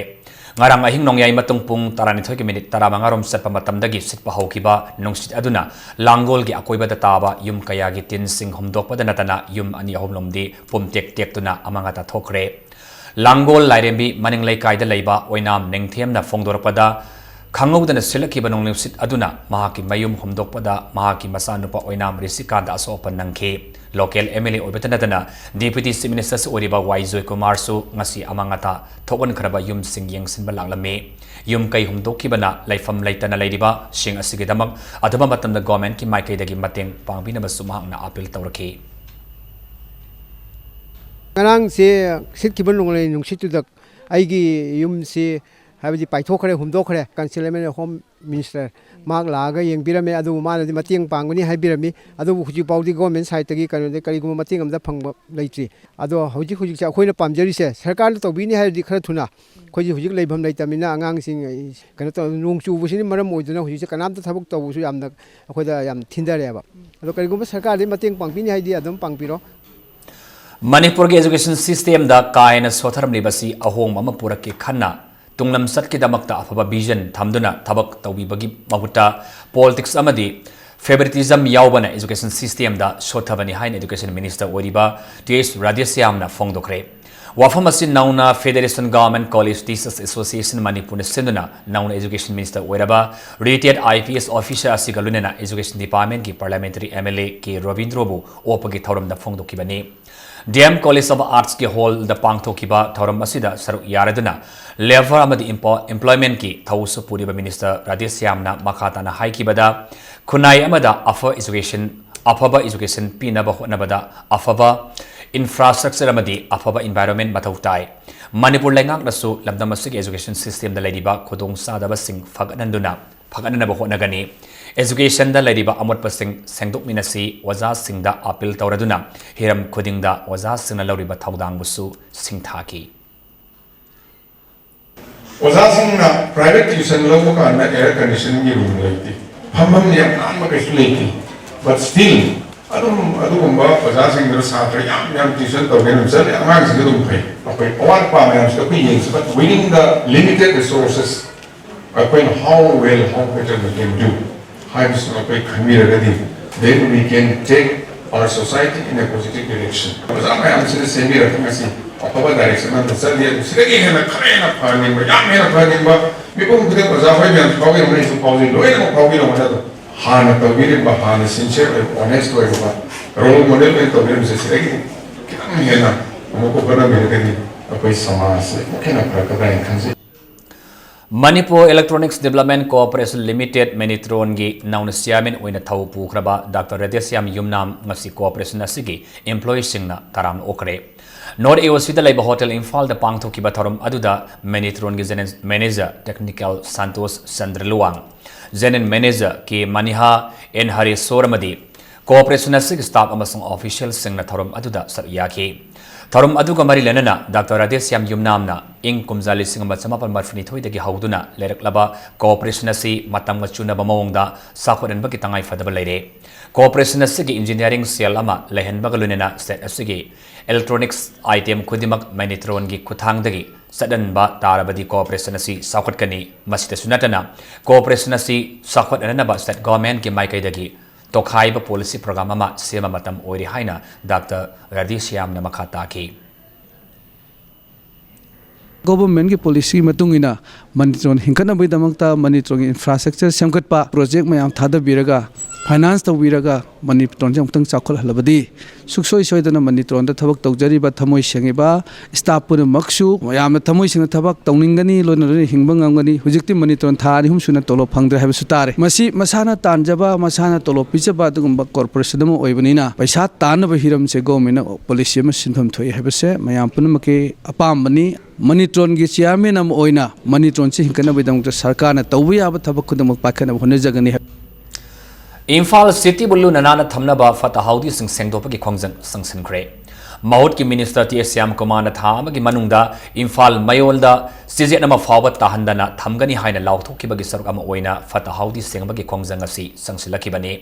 ꯉꯔꯥꯡ ꯑꯍꯤꯡ ꯅꯣꯡꯌꯥꯏ ꯃꯇꯨꯡ ꯄꯨꯡ ꯇꯔꯥꯅꯤꯊꯣꯏꯒꯤ minute ꯇꯔꯥꯃꯉꯥ ꯔꯣꯝ ꯆꯠꯄ ꯃꯇꯝꯗꯒꯤ ꯁꯤꯠꯄ ꯍꯧꯈꯤꯕ ꯅꯨꯡꯁꯤꯠ ꯑꯗꯨꯅ ꯂꯥꯡꯒꯣꯜꯒꯤ ꯑꯀꯣꯏꯕꯗ ꯇꯥꯕ ꯌꯨꯝ ꯀꯌꯥꯒꯤ ꯇꯤꯟꯁꯤꯡ ꯍꯨꯝꯗꯣꯛꯄꯗ ꯅꯠꯇꯅ ꯌꯨꯝ ꯑꯅꯤ ꯑꯍꯨꯝ ꯂꯣꯝꯗꯤ ꯄꯨꯝꯇꯦꯛ ꯇꯦꯛꯇꯨꯅ ꯑꯃꯥꯡ ꯑꯇꯥ ꯊꯣꯛꯈ꯭ꯔꯦ꯫ ꯂꯥꯡꯒꯣꯜ ꯂꯥꯏꯔꯦꯝꯕꯤ ꯃꯅꯤꯡ ꯂꯩꯀꯥꯏꯗ ꯂꯩꯕ ꯑꯣꯏꯅꯥꯝ ꯅꯤꯡꯊꯦꯝꯅ ꯐꯣꯡꯗꯣꯔꯛꯄꯗ, ꯈꯪꯍꯧꯗꯅ ꯁꯤꯠꯂꯛꯈꯤꯕ ꯅꯣꯡꯂꯩ ꯅꯨꯡꯁꯤꯠ ꯑꯗꯨꯅ ꯃꯍꯥꯛꯀꯤ ꯃꯌꯨꯝ ꯍꯨꯝꯗꯣꯛꯄꯗ ꯃꯍꯥꯛꯀꯤ ꯃꯆꯥꯅꯨꯄꯥ ꯑꯣꯏꯅꯥꯝ ꯔꯤꯁꯤꯀꯥꯟꯇ ꯑꯁꯣꯛ ꯑꯄꯟ ꯅꯪꯈꯤ꯫ Local M L A ꯑꯣꯏꯕꯇ ꯅꯠꯇꯅ Deputy Chief Ministerꯁꯨ ꯑꯣꯏꯔꯤꯕ ꯋꯥꯏ ꯖꯣꯏꯀꯨꯃꯥꯔꯁꯨ ꯉꯁꯤ ꯑꯃꯥꯡ ꯑꯇꯥ ꯊꯣꯛꯍꯟꯈ꯭ꯔꯕ ꯌꯨꯝꯁꯤꯡ ꯌꯦꯡꯁꯤꯟꯕ ꯂꯥꯛꯂꯝꯃꯤ꯫ ꯌꯨꯝ ꯀꯩ ꯍꯨꯝꯗꯣꯛꯈꯤꯕꯅ ꯂꯩꯐꯝ ꯂꯩꯇꯅ ꯂꯩꯔꯤꯕꯁꯤꯡ ꯑꯁꯤꯒꯤꯗꯃꯛ ꯑꯊꯨꯕ ꯃꯇꯝꯗ governmentꯀꯤ ꯃꯥꯏꯀꯩꯗꯒꯤ ꯃꯇꯦꯡ ꯄꯥꯡꯕꯤꯅꯕꯁꯨ ꯃꯍꯥꯛꯅ appeal ꯇꯧꯔꯛꯈꯤ꯫ ꯉꯔꯥꯡꯁꯦ ꯁꯤꯠꯈꯤꯕ ꯅꯣꯡꯂꯩ ꯅꯨꯡꯁꯤꯠꯇꯨꯗ ꯑꯩꯒꯤ ꯌꯨꯝꯁꯤ, ꯍꯥꯏꯕꯗꯤ, ꯄꯥꯏꯊꯣꯛꯈ꯭ꯔꯦ, ꯍꯨꯝꯗꯣꯛꯈ꯭ꯔꯦ꯫ Concealment of Home Minister ꯃꯍꯥꯛ ꯂꯥꯛꯑꯒ ꯌꯦꯡꯕꯤꯔꯝꯃꯦ, ꯑꯗꯨꯕꯨ ꯃꯥꯅꯗꯤ ꯃꯇꯦꯡ ꯄꯥꯡꯒꯅꯤ ꯍꯥꯏꯕꯤꯔꯝꯃꯤ, ꯑꯗꯨꯕꯨ ꯍꯧꯖꯤꯛ ꯐꯥꯎꯗꯤ government sideꯇꯒꯤ ꯀꯩꯅꯣꯗ ꯀꯔꯤꯒꯨꯝꯕ ꯃꯇꯦꯡ ꯑꯃꯇ ꯐꯪꯕ ꯂꯩꯇ꯭ꯔꯤ꯫ ꯑꯗꯣ ꯍꯧꯖꯤꯛ ꯍꯧꯖꯤꯛꯁꯦ ꯑꯩꯈꯣꯏꯅ ꯄꯥꯝꯖꯔꯤꯁꯦ ꯁꯔꯀꯥꯔꯅ ꯇꯧꯕꯤꯅꯤ ꯍꯥꯏꯔꯗꯤ ꯈꯔ ꯊꯨꯅ, ꯑꯩꯈꯣꯏꯁꯦ ꯍꯧꯖꯤꯛ ꯂꯩꯐꯝ ꯂꯩꯇꯕꯅꯤꯅ ꯑꯉꯥꯡꯁꯤꯡ, ꯀꯩꯅꯣ ꯇꯧ, ꯅꯣꯡ ꯆꯨꯕꯁꯤꯅ ꯃꯔꯝ ꯑꯣꯏꯗꯨꯅ ꯍꯧꯖꯤꯛꯁꯦ ꯀꯅꯥꯝꯇ ꯊꯕꯛ ꯇꯧꯕꯁꯨ ꯌꯥꯝꯅ ꯑꯩꯈꯣꯏꯗ ꯌꯥꯝ ꯊꯤꯟꯊꯔꯦꯕ꯫ ꯑꯗꯣ ꯀꯔꯤꯒꯨꯝꯕ ꯁꯔꯀꯥꯔꯗꯒꯤ ꯃꯇꯦꯡ ꯄꯥꯡꯕꯤꯅꯤ ꯍꯥꯏꯗꯤ ꯑꯗꯨꯝ ꯄꯥꯡꯕꯤꯔꯣ꯫ ꯃꯅꯤꯄꯨꯔꯒꯤ education systemꯗ ꯀꯥ ꯍꯦꯟꯅ ꯁꯣꯊꯔꯝꯂꯤꯕꯁꯤ ꯑꯍꯣꯡꯕ ꯑꯃ ꯄꯨꯔꯛꯀꯦ ꯈꯟꯅ ꯇꯨꯡꯂꯝꯆꯠꯀꯤꯗꯃꯛꯇ ꯑꯐꯕ vision ꯊꯝꯗꯨꯅ ꯊꯕꯛ ꯇꯧꯕꯤꯕꯒꯤ ꯃꯍꯨꯠꯇ politics ꯑꯃꯗꯤ favoritism ꯌꯥꯎꯕꯅ education systemꯗ ꯁꯣꯠꯊꯕꯅꯤ ꯍꯥꯏꯅ education minister ꯑꯣꯏꯔꯤꯕ ꯇꯤ ꯑꯦꯁ ꯔꯥꯙꯦꯁ꯭ꯌꯥꯝꯅ ꯐꯣꯡꯗꯣꯛꯈ꯭ꯔꯦ꯫ ꯋꯥꯐꯝ ꯑꯁꯤ ꯅꯧꯅ Federation Government College Teachers Association ꯃꯅꯤꯄꯨꯔꯅ ꯁꯤꯟꯗꯨꯅ ꯅꯧꯅ education minister ꯑꯣꯏꯔꯕ retired I P S officer ꯑꯁꯤꯒ ꯂꯣꯏꯅꯅ education departmentꯀꯤ parliamentary M L A ꯀꯦ ꯔꯣꯕꯤꯟꯗ꯭ꯔꯣꯕꯨ ꯑꯣꯛꯄꯒꯤ ꯊꯧꯔꯝꯗ ꯐꯣꯡꯗꯣꯛꯈꯤꯕꯅꯤ꯫ D M College of Artsꯀꯤ hallꯗ ꯄꯥꯡꯊꯣꯛꯈꯤꯕ ꯊꯧꯔꯝ ꯑꯁꯤꯗ ꯁꯔꯨꯛ ꯌꯥꯔꯗꯨꯅ labour ꯑꯃꯗꯤ employmentꯀꯤ ꯊꯧꯁꯨ ꯄꯨꯔꯤꯕ minister ꯔꯥꯙꯦꯁ꯭ꯌꯥꯝꯅ ꯃꯈꯥ ꯇꯥꯅ ꯍꯥꯏꯈꯤꯕꯗ, ꯈꯨꯟꯅꯥꯏ ꯑꯃꯗ ꯑꯐ education, ꯑꯐꯕ education ꯄꯤꯅꯕ ꯍꯣꯠꯅꯕꯗ ꯑꯐꯕ infrastructure ꯑꯃꯗꯤ ꯑꯐꯕ environment ꯃꯊꯧ ꯇꯥꯏ꯫ ꯃꯅꯤꯄꯨꯔ ꯂꯩꯉꯥꯛꯅꯁꯨ ꯂꯝꯗꯝ ꯑꯁꯤꯒꯤ education systemꯗ ꯂꯩꯔꯤꯕ ꯈꯨꯗꯣꯡꯆꯥꯗꯕꯁꯤꯡ ꯐꯒꯠꯍꯟꯗꯨꯅ ꯐꯒꯠꯅꯅꯕ ꯍꯣꯠꯅꯒꯅꯤ꯫ Educationꯗ ꯂꯩꯔꯤꯕ ꯑꯃꯣꯠꯄꯁꯤꯡ ꯁꯦꯡꯗꯣꯛꯃꯤꯟꯅꯁꯤ ꯑꯣꯖꯥꯁꯤꯡꯗ appeal ꯇꯧꯔꯗꯨꯅ ꯍꯤꯔꯝ ꯈꯨꯗꯤꯡꯗ ꯑꯣꯖꯥꯁꯤꯡꯅ ꯂꯧꯔꯤꯕ ꯊꯧꯗꯥꯡꯕꯨꯁꯨ ꯁꯤꯡꯊꯥꯈꯤ꯫ ꯑꯣꯖꯥꯁꯤꯡꯅ private tuition ꯂꯧꯕ ꯀꯥꯟꯗ air conditionꯒꯤ room ꯂꯩꯇꯦ, ꯐꯝꯐꯝ ꯌꯥꯝ ꯅꯥꯟꯕ ꯀꯩꯁꯨ ꯂꯩꯇꯦ꯫ But still ꯑꯗꯨꯝ ꯑꯗꯨꯒꯨꯝꯕ ꯑꯣꯖꯥꯁꯤꯡꯗꯨꯅ ꯁꯥꯇ꯭ꯔ ꯌꯥꯝ ꯌꯥꯝ tuition ꯇꯧꯒꯦꯅ ꯑꯗꯨꯝ ꯆꯠꯂꯦ꯫ ꯑꯉꯥꯡꯁꯤꯡꯗꯨ ꯑꯗꯨꯝ ꯐꯩ꯫ ꯑꯩꯈꯣꯏ ꯑꯋꯥꯠ ꯑꯄꯥ ꯃꯌꯥꯝꯁꯤꯗ ꯑꯩꯈꯣꯏ ꯌꯦꯡꯁꯤ, but within the limited resources ꯑꯩꯈꯣꯏꯅ how well, how better we can do ꯍꯥꯏꯕꯁꯤꯃ ꯑꯩꯈꯣꯏ ꯈꯟꯕꯤꯔꯒꯗꯤ, then we can take our society in a positive direction. ꯑꯣꯖꯥ ꯃꯌꯥꯝꯁꯤꯅ ꯁꯦꯝꯕꯤꯔꯒ ꯉꯁꯤ ꯑꯐꯕ direction ꯑꯃꯗ ꯆꯠꯂꯤ꯫ ꯑꯗꯨ ꯁꯤꯗꯒꯤ ꯍꯦꯟꯅ ꯈꯔ ꯍꯦꯟꯅ ꯐꯍꯟꯅꯤꯡꯕ, ꯌꯥꯝ ꯍꯦꯟꯅ ꯐꯍꯟꯅꯤꯡꯕ, ꯃꯤꯄꯨꯝ ꯈꯨꯗꯤꯡ ꯑꯣꯖꯥ ꯍꯣꯏ ꯃꯌꯥꯝꯁꯨ ꯐꯥꯎꯕꯤꯔꯝꯒꯅꯤ, ꯑꯩꯁꯨ ꯐꯥꯎꯕꯤꯔꯝꯒꯅꯤ꯫ ꯑꯗꯣ ꯍꯥꯟꯅ ꯇꯧꯕꯤꯔꯝꯕ, ꯍꯥꯟꯅ sincere ꯑꯣꯏꯕ, honest ꯑꯣꯏꯕ, role model ꯑꯣꯏꯅ ꯇꯧꯕꯤꯔꯝꯕꯁꯦ ꯁꯤꯗꯒꯤ ꯈꯤꯇꯪ ꯍꯦꯟꯅ ꯑꯃꯨꯛꯀ ꯍꯣꯠꯅꯕꯤꯔꯒꯗꯤ ꯑꯩꯈꯣꯏ ꯁꯃꯥꯖꯁꯦ ꯑꯃꯨꯛꯀ ꯍꯦꯟꯅ ꯐꯔꯛꯀꯗ꯭ꯔꯥ ꯍꯥꯏꯅ ꯈꯟꯖꯩ꯫ Manipur Electronics Development Corporation Limited, ꯃꯦꯅꯤꯇ꯭ꯔꯣꯟꯒꯤ ꯅꯧꯅ chairman ꯑꯣꯏꯅ ꯊꯧ ꯄꯨꯈ꯭ꯔꯕ ꯗꯥꯛꯇꯔ ꯔꯥꯙꯦꯁ꯭ꯌꯥꯝ ꯌꯨꯝꯅꯥꯝ ꯉꯁꯤ corporation ꯑꯁꯤꯒꯤ employeeꯁꯤꯡꯅ ꯇꯔꯥꯝꯅ ꯑꯣꯛꯈ꯭ꯔꯦ꯫ North A O Cꯗ ꯂꯩꯕ hotel ꯏꯝꯐꯥꯜꯗ ꯄꯥꯡꯊꯣꯛꯈꯤꯕ ꯊꯧꯔꯝ ꯑꯗꯨꯗ ꯃꯦꯅꯤꯇ꯭ꯔꯣꯟꯒꯤ general manager technical Santosh Chandra Luwang, general manager K Maniha, N Hareshwar ꯑꯃꯗꯤ corporation ꯑꯁꯤꯒꯤ staff ꯑꯃꯁꯨꯡ officialꯁꯤꯡꯅ ꯊꯧꯔꯝ ꯑꯗꯨꯗ ꯁꯔꯨꯛ ꯌꯥꯈꯤ꯫ ꯊꯧꯔꯝ ꯑꯗꯨꯒ ꯃꯔꯤ ꯂꯩꯅꯅ ꯗꯥꯛꯇꯔ ꯔꯥꯙꯦꯁ꯭ꯌꯥꯝ ꯌꯨꯝꯅꯥꯝꯅ ꯏꯪ ꯀꯨꯝꯖꯥ ꯂꯤꯁꯤꯡ ꯑꯃ ꯆꯃꯥꯄꯟ ꯃꯔꯤꯐꯨꯅꯤꯊꯣꯏꯗꯒꯤ ꯍꯧꯗꯨꯅ ꯂꯩꯔꯛꯂꯕ corporation ꯑꯁꯤ ꯃꯇꯝꯒ ꯆꯨꯅꯕ ꯃꯑꯣꯡꯗ ꯆꯥꯎꯈꯠꯍꯟꯕꯒꯤ ꯇꯉꯥꯏ ꯐꯗꯕ ꯂꯩꯔꯦ꯫ Corporation ꯑꯁꯤꯒꯤ engineering cell ꯑꯃ ꯂꯩꯍꯟꯕꯒ ꯂꯣꯏꯅꯅ state ꯑꯁꯤꯒꯤ electronics item ꯈꯨꯗꯤꯡꯃꯛ ꯃꯦꯅꯤꯇ꯭ꯔꯣꯟꯒꯤ ꯈꯨꯠꯊꯥꯡꯗꯒꯤ ꯆꯠꯍꯟꯕ ꯇꯥꯔꯕꯗꯤ cooperation ꯑꯁꯤ ꯆꯥꯎꯈꯠꯀꯅꯤ꯫ ꯃꯁꯤꯗꯁꯨ ꯅꯠꯇꯅ cooperation ꯑꯁꯤ ꯆꯥꯎꯈꯠꯍꯟꯅꯕ state governmentꯀꯤ ꯃꯥꯏꯀꯩꯗꯒꯤ ꯇꯣꯈꯥꯏꯕ policy program ꯑꯃ ꯁꯦꯝꯕ ꯃꯇꯝ ꯑꯣꯏꯔꯦ ꯍꯥꯏꯅ ꯗꯥꯛꯇꯔ ꯔꯥꯙꯦꯁ꯭ꯌꯥꯝꯅ ꯃꯈꯥ ꯇꯥꯈꯤ꯫ Governmentꯀꯤ policyꯒꯤ ꯃꯇꯨꯡ ꯏꯟꯅ ꯃꯅꯤꯇ꯭ꯔꯣꯟ ꯍꯤꯡꯒꯠꯅꯕꯒꯤꯗꯃꯛꯇ ꯃꯅꯤꯇ꯭ꯔꯣꯟꯒꯤ infrastructure ꯁꯦꯝꯒꯠꯄ project ꯃꯌꯥꯝ ꯊꯥꯗꯕꯤꯔꯒ finance ꯇꯧꯕꯤꯔꯒ ꯃꯅꯤꯇ꯭ꯔꯣꯟꯁꯦ ꯑꯃꯨꯛꯇꯪ ꯆꯥꯎꯈꯠꯍꯜꯂꯕꯗꯤ ꯁꯨꯡꯁꯣꯏ ꯁꯣꯏꯗꯅ ꯃꯅꯤꯇ꯭ꯔꯣꯟꯗ ꯊꯕꯛ ꯇꯧꯖꯔꯤꯕ ꯊꯃꯣꯏ ꯁꯦꯡꯉꯤꯕ staff ꯄꯨꯝꯅꯃꯛꯁꯨ ꯌꯥꯝꯅ ꯊꯃꯣꯏ ꯁꯦꯡꯅ ꯊꯕꯛ ꯇꯧꯅꯤꯡꯒꯅꯤ, ꯂꯣꯏꯅ ꯂꯣꯏꯅ ꯍꯤꯡꯕ ꯉꯝꯒꯅꯤ꯫ ꯍꯧꯖꯤꯛꯇꯤ ꯃꯅꯤꯇ꯭ꯔꯣꯟ ꯊꯥ ꯑꯅꯤ ꯑꯍꯨꯝ ꯁꯨꯅ ꯇꯣꯂꯣꯞ ꯐꯪꯗ꯭ꯔꯦ ꯍꯥꯏꯕꯁꯨ ꯇꯥꯔꯦ꯫ ꯃꯁꯤ ꯃꯁꯥꯅ ꯇꯥꯟꯖꯕ, ꯃꯁꯥꯅ ꯇꯣꯂꯣꯞ ꯄꯤꯖꯕ ꯑꯗꯨꯒꯨꯝꯕ corporation ꯑꯃ ꯑꯣꯏꯕꯅꯤꯅ ꯄꯩꯁꯥ ꯇꯥꯟꯅꯕ ꯍꯤꯔꯝꯁꯦ governmentꯅ policy ꯑꯃ ꯁꯤꯟꯐꯝ ꯊꯣꯛꯏ ꯍꯥꯏꯕꯁꯦ ꯃꯌꯥꯝ ꯄꯨꯝꯅꯃꯛꯀꯤ ꯑꯄꯥꯝꯕꯅꯤ꯫ ꯃꯅꯤꯇ꯭ꯔꯣꯟꯒꯤ chairman ꯑꯃ ꯑꯣꯏꯅ ꯃꯅꯤꯇ꯭ꯔꯣꯟꯁꯤ ꯍꯤꯡꯒꯠꯅꯕꯒꯤꯗꯃꯛꯇ ꯁꯔꯀꯥꯔꯅ ꯇꯧꯕ ꯌꯥꯕ ꯊꯕꯛ ꯈꯨꯗꯤꯡꯃꯛ ꯄꯥꯏꯈꯠꯅꯕ ꯍꯣꯠꯅꯖꯒꯅꯤ꯫ ꯏꯝꯐꯥꯜ cityꯕꯨ ꯂꯨꯅ ꯅꯥꯟꯅ ꯊꯝꯅꯕ ꯐꯠꯇ ꯍꯥꯎꯗꯤꯁꯤꯡ ꯁꯦꯡꯗꯣꯛꯄꯒꯤ ꯈꯣꯡꯖꯪ ꯆꯪꯁꯤꯟꯈ꯭ꯔꯦ꯫ ꯃꯍꯨꯠꯀꯤ minister ꯇꯤ ꯑꯦꯁ ꯁ꯭ꯌꯥꯝꯀꯨꯃꯥꯔꯅ ꯊꯥ ꯑꯃꯒꯤ ꯃꯅꯨꯡꯗ ꯏꯝꯐꯥꯜ ꯃꯌꯣꯜꯗ ꯆꯤꯖꯦꯠ ꯑꯃ ꯐꯥꯎꯕ ꯇꯥꯍꯟꯗꯅ ꯊꯝꯒꯅꯤ ꯍꯥꯏꯅ ꯂꯥꯎꯊꯣꯛꯈꯤꯕꯒꯤ ꯁꯔꯨꯛ ꯑꯃ ꯑꯣꯏꯅ ꯐꯠꯇ ꯍꯥꯎꯗꯤ ꯁꯦꯡꯕꯒꯤ ꯈꯣꯡꯖꯪ ꯑꯁꯤ ꯆꯪꯁꯤꯜꯂꯛꯈꯤꯕꯅꯤ꯫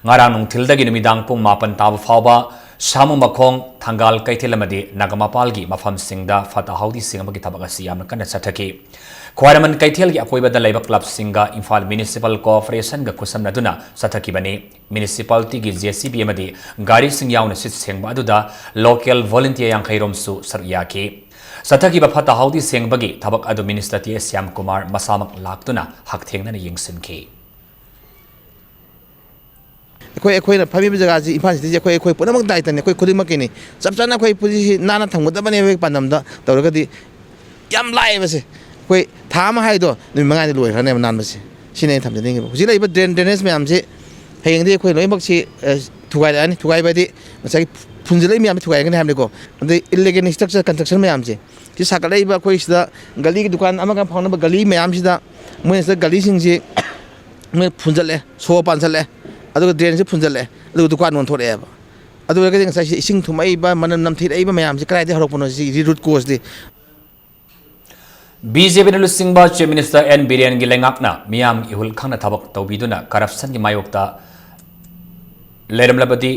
ꯉꯔꯥꯡ ꯅꯨꯡꯊꯤꯜꯗꯒꯤ ꯅꯨꯃꯤꯗꯥꯡ ꯄꯨꯡ ꯃꯥꯄꯟ ꯇꯥꯕ ꯐꯥꯎꯕ ꯁꯥꯃꯨ ꯃꯈꯣꯡ, ꯊꯪꯒꯥꯜ ꯀꯩꯊꯦꯜ ꯑꯃꯗꯤ ꯅꯥꯒꯥꯃꯄꯥꯜꯒꯤ ꯃꯐꯝꯁꯤꯡꯗ ꯐꯠꯇ ꯍꯥꯎꯗꯤ ꯁꯦꯡꯕꯒꯤ ꯊꯕꯛ ꯑꯁꯤ ꯌꯥꯝꯅ ꯀꯟꯅ ꯆꯠꯊꯈꯤ꯫ ꯈ꯭ꯋꯥꯏꯔꯝꯕꯟ ꯀꯩꯊꯦꯜꯒꯤ ꯑꯀꯣꯏꯕꯗ ꯂꯩꯕ clubꯁꯤꯡꯒ Imphal Municipal Corporationꯒ ꯈꯨꯠꯁꯝꯅꯗꯨꯅ ꯆꯠꯊꯈꯤꯕꯅꯤ꯫ Municipalityꯒꯤ J C B ꯑꯃꯗꯤ ꯒꯥꯔꯤꯁꯤꯡ ꯌꯥꯎꯅ ꯁꯤꯠ ꯁꯦꯡꯕ ꯑꯗꯨꯗ local volunteer ꯌꯥꯡꯈꯩ ꯔꯣꯝꯁꯨ ꯁꯔꯨꯛ ꯌꯥꯈꯤ꯫ ꯆꯠꯊꯈꯤꯕ ꯐꯠꯇ ꯍꯥꯎꯗꯤ ꯁꯦꯡꯕꯒꯤ ꯊꯕꯛ ꯑꯗꯨ minister ꯇꯤ ꯑꯦꯁ ꯁ꯭ꯌꯥꯝꯀꯨꯃꯥꯔ ꯃꯁꯥꯃꯛ ꯂꯥꯛꯇꯨꯅ ꯍꯛꯊꯦꯡꯅꯅ ꯌꯦꯡꯁꯤꯟꯈꯤ꯫ ꯑꯩꯈꯣꯏ ꯑꯩꯈꯣꯏꯅ ꯐꯝꯃꯤꯕ ꯖꯒꯥꯁꯤ ꯏꯝꯐꯥꯜ cityꯁꯤ ꯑꯩꯈꯣꯏ ꯑꯩꯈꯣꯏ ꯄꯨꯝꯅꯃꯛ ꯗꯥꯏꯇꯅꯤ, ꯑꯩꯈꯣꯏ ꯈꯨꯗꯤꯡꯃꯛꯀꯤꯅꯤ꯫ ꯆꯞ ꯆꯥꯅ ꯑꯩꯈꯣꯏ ꯄꯨꯟꯁꯤꯁꯤ ꯅꯥꯟꯅ ꯊꯝꯒꯗꯕꯅꯦ꯫ ꯑꯩꯈꯣꯏ ꯄꯥꯟꯗꯝꯗ ꯇꯧꯔꯒꯗꯤ ꯌꯥꯝ ꯂꯥꯏꯌꯦꯕꯁꯦ꯫ ꯑꯩꯈꯣꯏ ꯊꯥ ꯑꯃ ꯍꯥꯏꯗꯣ ꯅꯨꯃꯤꯠ ꯃꯉꯥꯗꯤ ꯂꯣꯏꯈ꯭ꯔꯅꯦꯕ ꯅꯥꯟꯕꯁꯦ꯫ ꯁꯤꯅꯤ ꯑꯩꯅ ꯊꯝꯖꯅꯤꯡꯉꯤꯕ꯫ ꯍꯧꯖꯤꯛ ꯂꯩꯔꯤꯕ drain drainage ꯃꯌꯥꯝꯁꯤ ꯍꯌꯦꯡꯗꯤ ꯑꯩꯈꯣꯏ ꯂꯣꯏꯅꯃꯛꯁꯤ ꯊꯨꯒꯥꯏꯔꯛꯑꯅꯤ꯫ ꯊꯨꯒꯥꯏꯕ ꯍꯥꯏꯗꯤ ꯉꯁꯥꯏꯒꯤ ꯐꯨꯟꯖꯜꯂꯛꯏ ꯃꯌꯥꯝꯁꯤ ꯊꯨꯒꯥꯏꯔꯛꯀꯅꯤ ꯍꯥꯏꯕꯅꯤꯀꯣ꯫ ꯑꯗꯩ illegal structure construction ꯃꯌꯥꯝꯁꯦ ꯁꯤ ꯁꯥꯒꯠꯂꯛꯏꯕ ꯑꯩꯈꯣꯏ ꯁꯤꯗ ꯒꯂꯤꯒꯤ ꯗꯨꯀꯥꯟ ꯑꯃꯒ ꯐꯥꯎꯅꯕ ꯒꯂꯤ ꯃꯌꯥꯝꯁꯤꯗ ꯃꯣꯏꯅ ꯁꯤꯗ ꯒꯂꯤꯁꯤꯡꯁꯤ ꯃꯣꯏ ꯐꯨꯟꯖꯜꯂꯛꯑꯦ, ꯁꯣ ꯄꯥꯟꯁꯜꯂꯛꯑꯦ, ꯑꯗꯨꯒ drainꯁꯤ ꯐꯨꯟꯖꯜꯂꯛꯑꯦ, ꯑꯗꯨꯒ ꯗꯨꯀꯥꯟ ꯑꯣꯟꯊꯣꯔꯛꯑꯦꯕ꯫ ꯑꯗꯨ ꯑꯣꯏꯔꯒꯗꯤ ꯉꯁꯥꯏ ꯁꯤ ꯏꯁꯤꯡ ꯊꯨꯝꯃꯛꯏꯕ, ꯃꯅꯝ ꯅꯝꯊꯤꯔꯛꯏꯕ ꯃꯌꯥꯝꯁꯤ ꯀꯗꯥꯏꯗꯒꯤ ꯍꯧꯔꯛꯄꯅꯣ? ꯁꯤꯒꯤ root causeꯗꯤ꯫ BJPꯅ ꯂꯨꯆꯤꯡꯕ Chief Minister N ꯕꯤꯔꯦꯟꯒꯤ ꯂꯩꯉꯥꯛꯅ ꯃꯤꯌꯥꯝꯒꯤ ꯏꯍꯨꯜ ꯈꯪꯅ ꯊꯕꯛ ꯇꯧꯕꯤꯗꯨꯅ corruptionꯒꯤ ꯃꯥꯌꯣꯛꯇ ꯂꯩꯔꯝꯂꯕꯗꯤ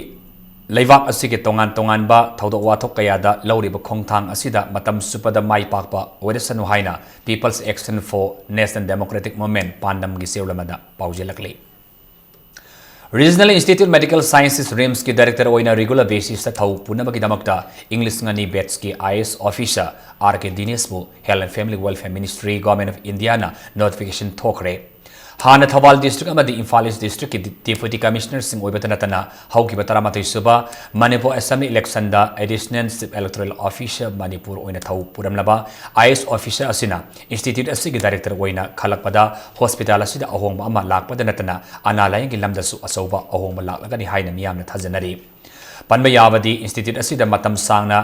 ꯂꯩꯕꯥꯛ ꯑꯁꯤꯒꯤ ꯇꯣꯉꯥꯟ ꯇꯣꯉꯥꯟꯕ ꯊꯧꯗꯣꯛ ꯋꯥꯊꯣꯛ ꯀꯌꯥꯗ ꯂꯧꯔꯤꯕ ꯈꯣꯡꯊꯥꯡ ꯑꯁꯤꯗ ꯃꯇꯝ ꯆꯨꯞꯄꯗ ꯃꯥꯏ ꯄꯥꯛꯄ ꯑꯣꯏꯔꯁꯅꯨ ꯍꯥꯏꯅ People's Action for National Democratic Movement ꯄꯥꯟꯗꯝꯒꯤ ꯆꯦꯔꯣꯜ ꯑꯃꯗ ꯄꯥꯎꯖꯦꯜꯂꯛꯂꯤ꯫ Regional Institute Medical Sciences, RIMSꯀꯤ director ꯑꯣꯏꯅ regular basisꯇ ꯊꯧ ꯄꯨꯅꯕꯒꯤꯗꯃꯛꯇ ꯏꯪ ꯂꯤꯁꯤꯡ ꯑꯅꯤ batchꯀꯤ IAS officer R K ꯗꯤꯅꯦꯁꯄꯨ Health and Family Welfare Ministry, Government of Indiaꯅ notification ꯊꯣꯛꯈ꯭ꯔꯦ꯫ ꯍꯥꯟꯅ ꯊꯧꯕꯥꯜ district ꯑꯃꯗꯤ ꯏꯝꯐꯥꯜ East districtꯀꯤ Deputy Commissionerꯁꯤꯡ ꯑꯣꯏꯕꯇ ꯅꯠꯇꯅ, ꯍꯧꯈꯤꯕ ꯇꯔꯥꯃꯥꯊꯣꯏ ꯁꯨꯕ Manipur Assembly electionꯗ Additional Chief Electoral Officer Manipur ꯑꯣꯏꯅ ꯊꯧ ꯄꯨꯔꯝꯂꯕ IAS officer ꯑꯁꯤꯅ institute ꯑꯁꯤꯒꯤ director ꯑꯣꯏꯅ ꯈꯜꯂꯛꯄꯗ hospital ꯑꯁꯤꯗ ꯑꯍꯣꯡꯕ ꯑꯃ ꯂꯥꯛꯄꯗ ꯅꯠꯇꯅ ꯑꯅꯥ ꯂꯥꯌꯦꯡꯒꯤ ꯂꯝꯗꯁꯨ ꯑꯆꯧꯕ ꯑꯍꯣꯡꯕ ꯂꯥꯛꯂꯒꯅꯤ ꯍꯥꯏꯅ ꯃꯤꯌꯥꯝꯅ ꯊꯥꯖꯅꯔꯤ꯫ ꯄꯟꯕ ꯌꯥꯕꯗꯤ, institute ꯑꯁꯤꯗ ꯃꯇꯝ ꯁꯥꯡꯅ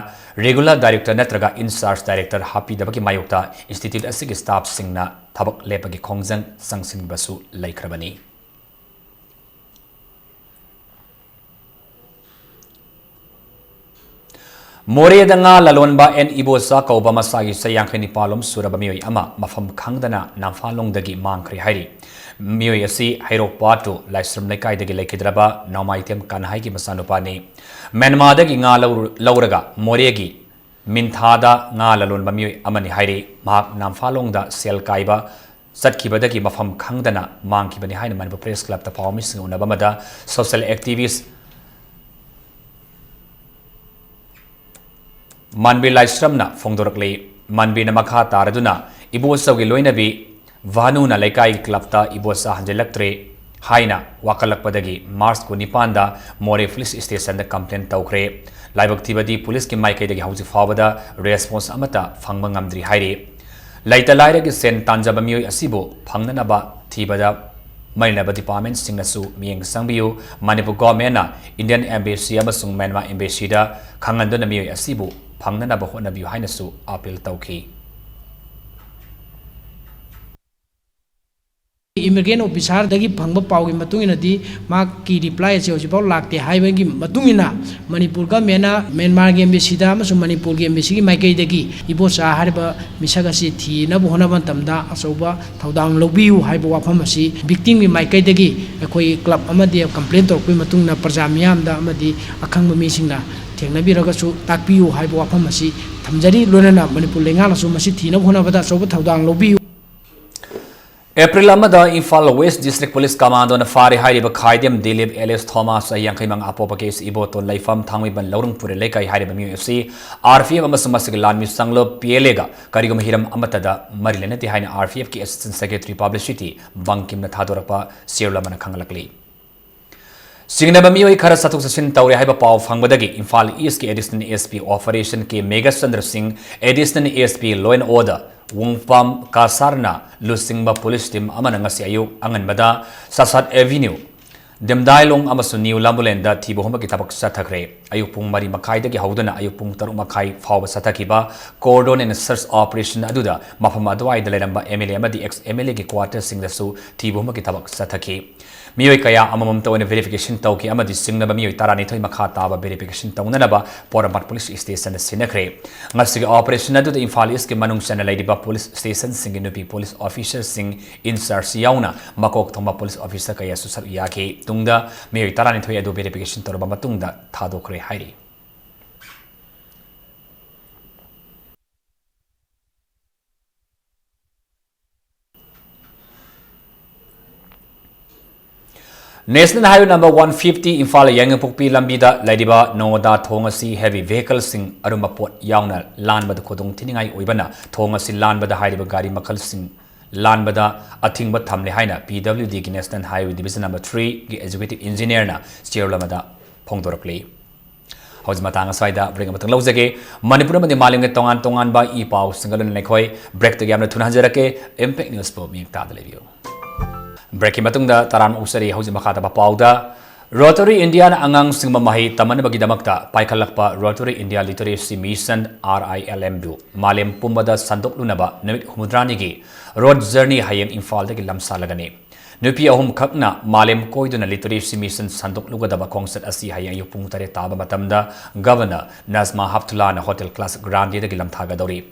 regular director ꯅꯠꯇ꯭ꯔꯒ in charge director ꯍꯥꯞꯄꯤꯗꯕꯒꯤ ꯃꯥꯌꯣꯛꯇ institute ꯑꯁꯤꯒꯤ staffꯁꯤꯡꯅ ꯊꯕꯛ ꯂꯦꯞꯄꯒꯤ ꯈꯣꯡꯖꯪ ꯆꯪꯁꯤꯟꯕꯁꯨ ꯂꯩꯈ꯭ꯔꯕꯅꯤ꯫ ꯃꯣꯔꯦꯗ ꯉꯥ ꯂꯂꯣꯟꯕ ꯑꯦꯟ ꯏꯕꯣꯆꯥ ꯀꯧꯕ ꯃꯁꯥꯒꯤ ꯆꯍꯤ ꯌꯥꯡꯈꯩ ꯅꯤꯄꯥꯜ ꯂꯣꯝ ꯁꯨꯔꯕ ꯃꯤꯑꯣꯏ ꯑꯃ ꯃꯐꯝ ꯈꯪꯗꯅ ꯅꯝꯐꯥꯂꯣꯡꯗꯒꯤ ꯃꯥꯡꯈ꯭ꯔꯦ ꯍꯥꯏꯔꯤ꯫ ꯃꯤꯑꯣꯏ ꯑꯁꯤ ꯍꯩꯔꯣꯛ ꯄꯥꯠ ꯇꯨ ꯂꯥꯏꯁ꯭ꯔꯝ ꯂꯩꯀꯥꯏꯗꯒꯤ ꯂꯩꯈꯤꯗ꯭ꯔꯕ ꯅꯣꯡꯃꯥꯏꯊꯦꯝ ꯀꯟꯍꯩꯒꯤ ꯃꯆꯥꯅꯨꯄꯥꯅꯤ꯫ ꯃ꯭ꯌꯥꯟꯃꯥꯔꯗꯒꯤ ꯉꯥ ꯂꯧꯔ-, ꯂꯧꯔꯒ ꯃꯣꯔꯦꯒꯤ ꯃꯤꯟꯊꯥꯗ ꯉꯥ ꯂꯂꯣꯟꯕ ꯃꯤꯑꯣꯏ ꯑꯃꯅꯤ ꯍꯥꯏꯔꯤ꯫ ꯃꯍꯥꯛ ꯅꯝꯐꯥꯂꯣꯡꯗ ꯁꯦꯜ ꯀꯥꯏꯕ ꯆꯠꯈꯤꯕꯗꯒꯤ ꯃꯐꯝ ꯈꯪꯗꯅ ꯃꯥꯡꯈꯤꯕꯅꯤ ꯍꯥꯏꯅ ꯃꯅꯤꯄꯨꯔ Press Clubꯇ ꯄꯥꯎꯃꯤꯁꯤꯡꯒ ꯎꯅꯕ ꯑꯃꯗ social activist ꯃꯥꯟꯕꯤ ꯂꯥꯏꯁ꯭ꯔꯝꯅ ꯐꯣꯡꯗꯣꯔꯛꯂꯤ꯫ ꯃꯥꯟꯕꯤꯅ ꯃꯈꯥ ꯇꯥꯔꯗꯨꯅ ꯏꯕꯣꯆꯥꯒꯤ ꯂꯣꯏꯅꯕꯤ ꯚꯥꯅꯨꯅ ꯂꯩꯀꯥꯏꯒꯤ clubꯇ ꯏꯕꯣꯆꯥ ꯍꯟꯖꯤꯜꯂꯛꯇ꯭ꯔꯦ ꯍꯥꯏꯅ ꯋꯥꯀꯠꯂꯛꯄꯗꯒꯤ March ꯀꯨꯟꯅꯤꯄꯥꯟꯗ ꯃꯣꯔꯦ police stationꯗ complaint ꯇꯧꯈ꯭ꯔꯦ꯫ ꯂꯥꯏꯕꯛ ꯊꯤꯕꯗꯤ policeꯀꯤ ꯃꯥꯏꯀꯩꯗꯒꯤ ꯍꯧꯖꯤꯛ ꯐꯥꯎꯕꯗ response ꯑꯃꯠꯇ ꯐꯪꯕ ꯉꯝꯗ꯭ꯔꯤ ꯍꯥꯏꯔꯤ꯫ ꯂꯩꯇ ꯂꯥꯏꯔꯒꯤ ꯁꯦꯟ ꯇꯥꯟꯖꯕ ꯃꯤꯑꯣꯏ ꯑꯁꯤꯕꯨ ꯐꯪꯅꯅꯕ ꯊꯤꯕꯗ ꯃꯔꯤ ꯂꯩꯅꯕ departmentꯁꯤꯡꯅꯁꯨ ꯃꯤꯠꯌꯦꯡ ꯆꯪꯕꯤꯌꯨ꯫ ꯃꯅꯤꯄꯨꯔ governmentꯅ Indian embassy ꯑꯃꯁꯨꯡ ꯃ꯭ꯌꯥꯟꯃꯥꯔ embassyꯗ ꯈꯪꯍꯟꯗꯨꯅ ꯃꯤꯑꯣꯏ ꯑꯁꯤꯕꯨ ꯐꯪꯅꯅꯕ ꯍꯣꯠꯅꯕꯤꯌꯨ ꯍꯥꯏꯅꯁꯨ appeal ꯇꯧꯈꯤ꯫ Immigration officerꯗꯒꯤ ꯐꯪꯕ ꯄꯥꯎꯒꯤ ꯃꯇꯨꯡ ꯏꯟꯅꯗꯤ ꯃꯍꯥꯛꯀꯤ reply ꯑꯁꯤ ꯍꯧꯖꯤꯛꯐꯥꯎ ꯂꯥꯛꯇꯦ ꯍꯥꯏꯕꯒꯤ ꯃꯇꯨꯡ ꯏꯟꯅ ꯃꯅꯤꯄꯨꯔ governmentꯅ ꯃ꯭ꯌꯥꯟꯃꯥꯔꯒꯤ embassyꯗ ꯑꯃꯁꯨꯡ ꯃꯅꯤꯄꯨꯔꯒꯤ embassyꯒꯤ ꯃꯥꯏꯀꯩꯗꯒꯤ ꯏꯕꯣꯆꯥ ꯍꯥꯏꯔꯤꯕ ꯃꯤꯁꯛ ꯑꯁꯤ ꯊꯤꯅꯕ ꯍꯣꯠꯅꯕ ꯃꯇꯝꯗ ꯑꯆꯧꯕ ꯊꯧꯗꯥꯡ ꯂꯧꯕꯤꯌꯨ ꯍꯥꯏꯕ ꯋꯥꯐꯝ ꯑꯁꯤ victimꯒꯤ ꯃꯥꯏꯀꯩꯗꯒꯤ ꯑꯩꯈꯣꯏ club ꯑꯃꯗꯤ complain ꯇꯧꯔꯛꯄꯒꯤ ꯃꯇꯨꯡ ꯏꯟꯅ ꯄ꯭ꯔꯖꯥ ꯃꯤꯌꯥꯝꯗ ꯑꯃꯗꯤ ꯑꯈꯪꯕ ꯃꯤꯁꯤꯡꯅ ꯊꯦꯡꯅꯕꯤꯔꯒꯁꯨ ꯇꯥꯛꯄꯤꯌꯨ ꯍꯥꯏꯕ ꯋꯥꯐꯝ ꯑꯁꯤ ꯊꯝꯖꯔꯤ꯫ ꯂꯣꯏꯅꯅ ꯃꯅꯤꯄꯨꯔ ꯂꯩꯉꯥꯛꯅꯁꯨ ꯃꯁꯤ ꯊꯤꯅꯕ ꯍꯣꯠꯅꯕꯗ ꯑꯆꯧꯕ ꯊꯧꯗꯥꯡ ꯂꯧꯕꯤꯌꯨ꯫ ꯑꯦꯄ꯭ꯔꯤꯜ ꯑꯃꯗ ꯏꯝꯐꯥꯜ West District Police Commandoꯅ ꯐꯥꯔꯦ ꯍꯥꯏꯔꯤꯕ ꯈꯥꯏꯗꯦꯝ ꯗꯤꯂꯤꯞ alias ꯊꯣꯃꯥꯁ, ꯆꯍꯤ ꯌꯥꯡꯈꯩ ꯃꯉꯥ, ꯑꯄꯣꯛꯄ ꯀꯦ ꯑꯦꯁ ꯏꯕꯣꯇꯣꯟ, ꯂꯩꯐꯝ ꯊꯥꯡꯃꯩꯕꯟ ꯂꯧꯔꯨꯡ ꯄꯨꯔꯦ ꯂꯩꯀꯥꯏ ꯍꯥꯏꯔꯤꯕ ꯃꯤꯑꯣꯏ ꯑꯁꯤ ꯑꯥꯔ ꯄꯤ ꯑꯦꯐ ꯑꯃꯁꯨꯡ ꯃꯁꯤꯒꯤ ꯂꯥꯟꯃꯤ ꯆꯪꯂꯣꯞ ꯄꯤ ꯑꯦꯜ ꯑꯦꯒ ꯀꯔꯤꯒꯨꯝꯕ ꯍꯤꯔꯝ ꯑꯃꯠꯇꯗ ꯃꯔꯤ ꯂꯩꯅꯗꯦ ꯍꯥꯏꯅ ꯑꯥꯔ ꯄꯤ ꯑꯦꯐꯀꯤ Assistant Secretary Publicity ꯕꯪꯀꯤꯝꯅ ꯊꯥꯗꯣꯔꯛꯄ ꯆꯦꯔꯣꯜ ꯑꯃꯅ ꯈꯪꯍꯜꯂꯛꯂꯤ꯫ ꯆꯤꯡꯅꯕ ꯃꯤꯑꯣꯏ ꯈꯔ ꯆꯠꯊꯣꯛ ꯆꯠꯁꯤꯟ ꯇꯧꯔꯦ ꯍꯥꯏꯕ ꯄꯥꯎ ꯐꯪꯕꯗꯒꯤ Imphal Eastꯀꯤ Additional S P Operation ꯀꯦ ꯃꯦꯘꯆꯟꯗ꯭ꯔ ꯁꯤꯡ, Additional S P Law and Order ꯋꯨꯡꯄꯥꯝ ꯀꯥꯁꯥꯔꯅ ꯂꯨꯆꯤꯡꯕ police team ꯑꯃꯅ ꯉꯁꯤ ꯑꯌꯨꯛ ꯑꯉꯟꯕꯗ ꯁꯥꯁꯥꯠ Avenue, ꯗꯤꯝꯗꯥꯏꯂꯣꯡ ꯑꯃꯁꯨꯡ ꯅ꯭ꯌꯨ ꯂꯝꯕꯨꯂꯦꯟꯗ ꯊꯤꯕ ꯍꯨꯝꯕꯒꯤ ꯊꯕꯛ ꯆꯠꯊꯈ꯭ꯔꯦ꯫ ꯑꯌꯨꯛ ꯄꯨꯡ ꯃꯔꯤ ꯃꯈꯥꯏꯗꯒꯤ ꯍꯧꯗꯨꯅ ꯑꯌꯨꯛ ꯄꯨꯡ ꯇꯔꯨꯛ ꯃꯈꯥꯏ ꯐꯥꯎꯕ ꯆꯠꯊꯈꯤꯕ cordon and search operation ꯑꯗꯨꯗ ꯃꯐꯝ ꯑꯗꯨꯋꯥꯏꯗ ꯂꯩꯔꯝꯕ M L A ꯑꯃꯗꯤ ex M L Aꯒꯤ quarterꯁꯤꯡꯗꯁꯨ ꯊꯤꯕ ꯍꯨꯝꯕꯒꯤ ꯊꯕꯛ ꯆꯠꯊꯈꯤ꯫ ꯃꯤꯑꯣꯏ ꯀꯌꯥ ꯑꯃꯃꯝꯇ ꯑꯣꯏꯅ verification ꯇꯧꯈꯤ ꯑꯃꯗꯤ ꯆꯤꯡꯅꯕ ꯃꯤꯑꯣꯏ ꯇꯔꯥꯅꯤꯊꯣꯏ ꯃꯈꯥ ꯇꯥꯕ verification ꯇꯧꯅꯅꯕ ꯄꯣꯔꯣꯝꯄꯥꯠ police stationꯗ ꯁꯤꯟꯅꯈ꯭ꯔꯦ꯫ ꯉꯁꯤꯒꯤ operationꯗ ꯑꯗꯨꯗ ꯏꯝꯐꯥꯜ Eastꯀꯤ ꯃꯅꯨꯡ ꯆꯟꯅ ꯂꯩꯔꯤꯕ police stationꯁꯤꯡꯒꯤ ꯅꯨꯄꯤ police officerꯁꯤꯡ, in-charge ꯌꯥꯎꯅ ꯃꯀꯣꯛ ꯊꯣꯡꯕ police officer ꯀꯌꯥꯁꯨ ꯁꯔꯨꯛ ꯌꯥꯈꯤ꯫ ꯇꯨꯡꯗ ꯃꯤꯑꯣꯏ ꯇꯔꯥꯅꯤꯊꯣꯏ ꯑꯗꯨ verification ꯇꯧꯔꯕ ꯃꯇꯨꯡꯗ ꯊꯥꯗꯣꯛꯈ꯭ꯔꯦ ꯍꯥꯏꯔꯤ꯫ National Highway number one fifty Imphal ꯌꯥꯏꯉꯪꯄꯣꯛꯄꯤ ꯂꯝꯕꯤꯗ ꯂꯩꯔꯤꯕ ꯅꯣꯉꯣꯗꯥ ꯊꯣꯡ ꯑꯁꯤ heavy vehicleꯁꯤꯡ ꯑꯔꯨꯝꯕ ꯄꯣꯠ ꯌꯥꯎꯅ ꯂꯥꯟꯕꯗ ꯈꯨꯗꯣꯡ ꯊꯤꯅꯤꯡꯉꯥꯏ ꯑꯣꯏꯕꯅ ꯊꯣꯡ ꯑꯁꯤ ꯂꯥꯟꯕꯗ ꯍꯥꯏꯔꯤꯕ ꯒꯥꯔꯤ ꯃꯈꯜꯁꯤꯡ ꯂꯥꯟꯕꯗ ꯑꯊꯤꯡꯕ ꯊꯝꯂꯦ ꯍꯥꯏꯅ P W Dꯒꯤ National Highway Division number threeꯒꯤ executive engineerꯅ ꯆꯦꯔꯣꯜ ꯑꯃꯗ ꯐꯣꯡꯗꯣꯔꯛꯂꯤ꯫ ꯍꯧꯖꯤꯛ ꯃꯇꯥꯡ ꯑꯁ꯭ꯋꯥꯏꯗ break ꯑꯃꯇꯪ ꯂꯧꯖꯒꯦ꯫ ꯃꯅꯤꯄꯨꯔ ꯑꯃꯗꯤ ꯃꯥꯂꯦꯝꯒꯤ ꯇꯣꯉꯥꯟ ꯇꯣꯉꯥꯟꯕ ꯏ ꯄꯥꯎꯁꯤꯡꯒ ꯂꯣꯏꯅꯅ ꯑꯩꯈꯣꯏ breakꯇꯒꯤ ꯌꯥꯝꯅ ꯊꯨꯅ ꯍꯟꯖꯔꯛꯀꯦ꯫ Impact Newsꯄꯨ ꯃꯤꯠꯌꯦꯡ ꯇꯥꯗ ꯂꯩꯕꯤꯌꯨ꯫ Breakꯀꯤ ꯃꯇꯨꯡꯗ ꯇꯔꯥꯝꯅ ꯑꯣꯛꯆꯔꯤ꯫ ꯍꯧꯖꯤꯛ ꯃꯈꯥ ꯇꯥꯕ ꯄꯥꯎꯗ Rotary Indiaꯅ ꯑꯉꯥꯡꯁꯤꯡꯕꯨ ꯃꯍꯩ ꯇꯝꯍꯟꯅꯕꯒꯤꯗꯃꯛꯇ ꯄꯥꯏꯈꯠꯂꯛꯄ Rotary India Literacy Mission, R I L M, ꯕꯨ ꯃꯥꯂꯦꯝ ꯄꯨꯝꯕꯗ ꯁꯟꯗꯣꯛꯂꯨꯅꯕ ꯅꯨꯃꯤꯠ ꯍꯨꯝꯐꯨꯇꯔꯥꯅꯤꯒꯤ Road Journey ꯍꯌꯦꯡ ꯏꯝꯐꯥꯜꯗꯒꯤ ꯂꯝꯁꯥꯜꯂꯒꯅꯤ꯫ ꯅꯨꯄꯤ ꯑꯍꯨꯝꯈꯛꯅ ꯃꯥꯂꯦꯝ ꯀꯣꯏꯗꯨꯅ Literacy Mission ꯁꯟꯗꯣꯛꯂꯨꯒꯗꯕ ꯈꯣꯡꯆꯠ ꯑꯁꯤ ꯍꯌꯦꯡ ꯑꯌꯨꯛ ꯄꯨꯡ ꯇꯔꯦꯠ ꯇꯥꯕ ꯃꯇꯝꯗ Governor Najma Heptullahꯅ Hotel Classic Grandeꯗꯒꯤ ꯂꯝꯊꯥꯒꯗꯧꯔꯤ꯫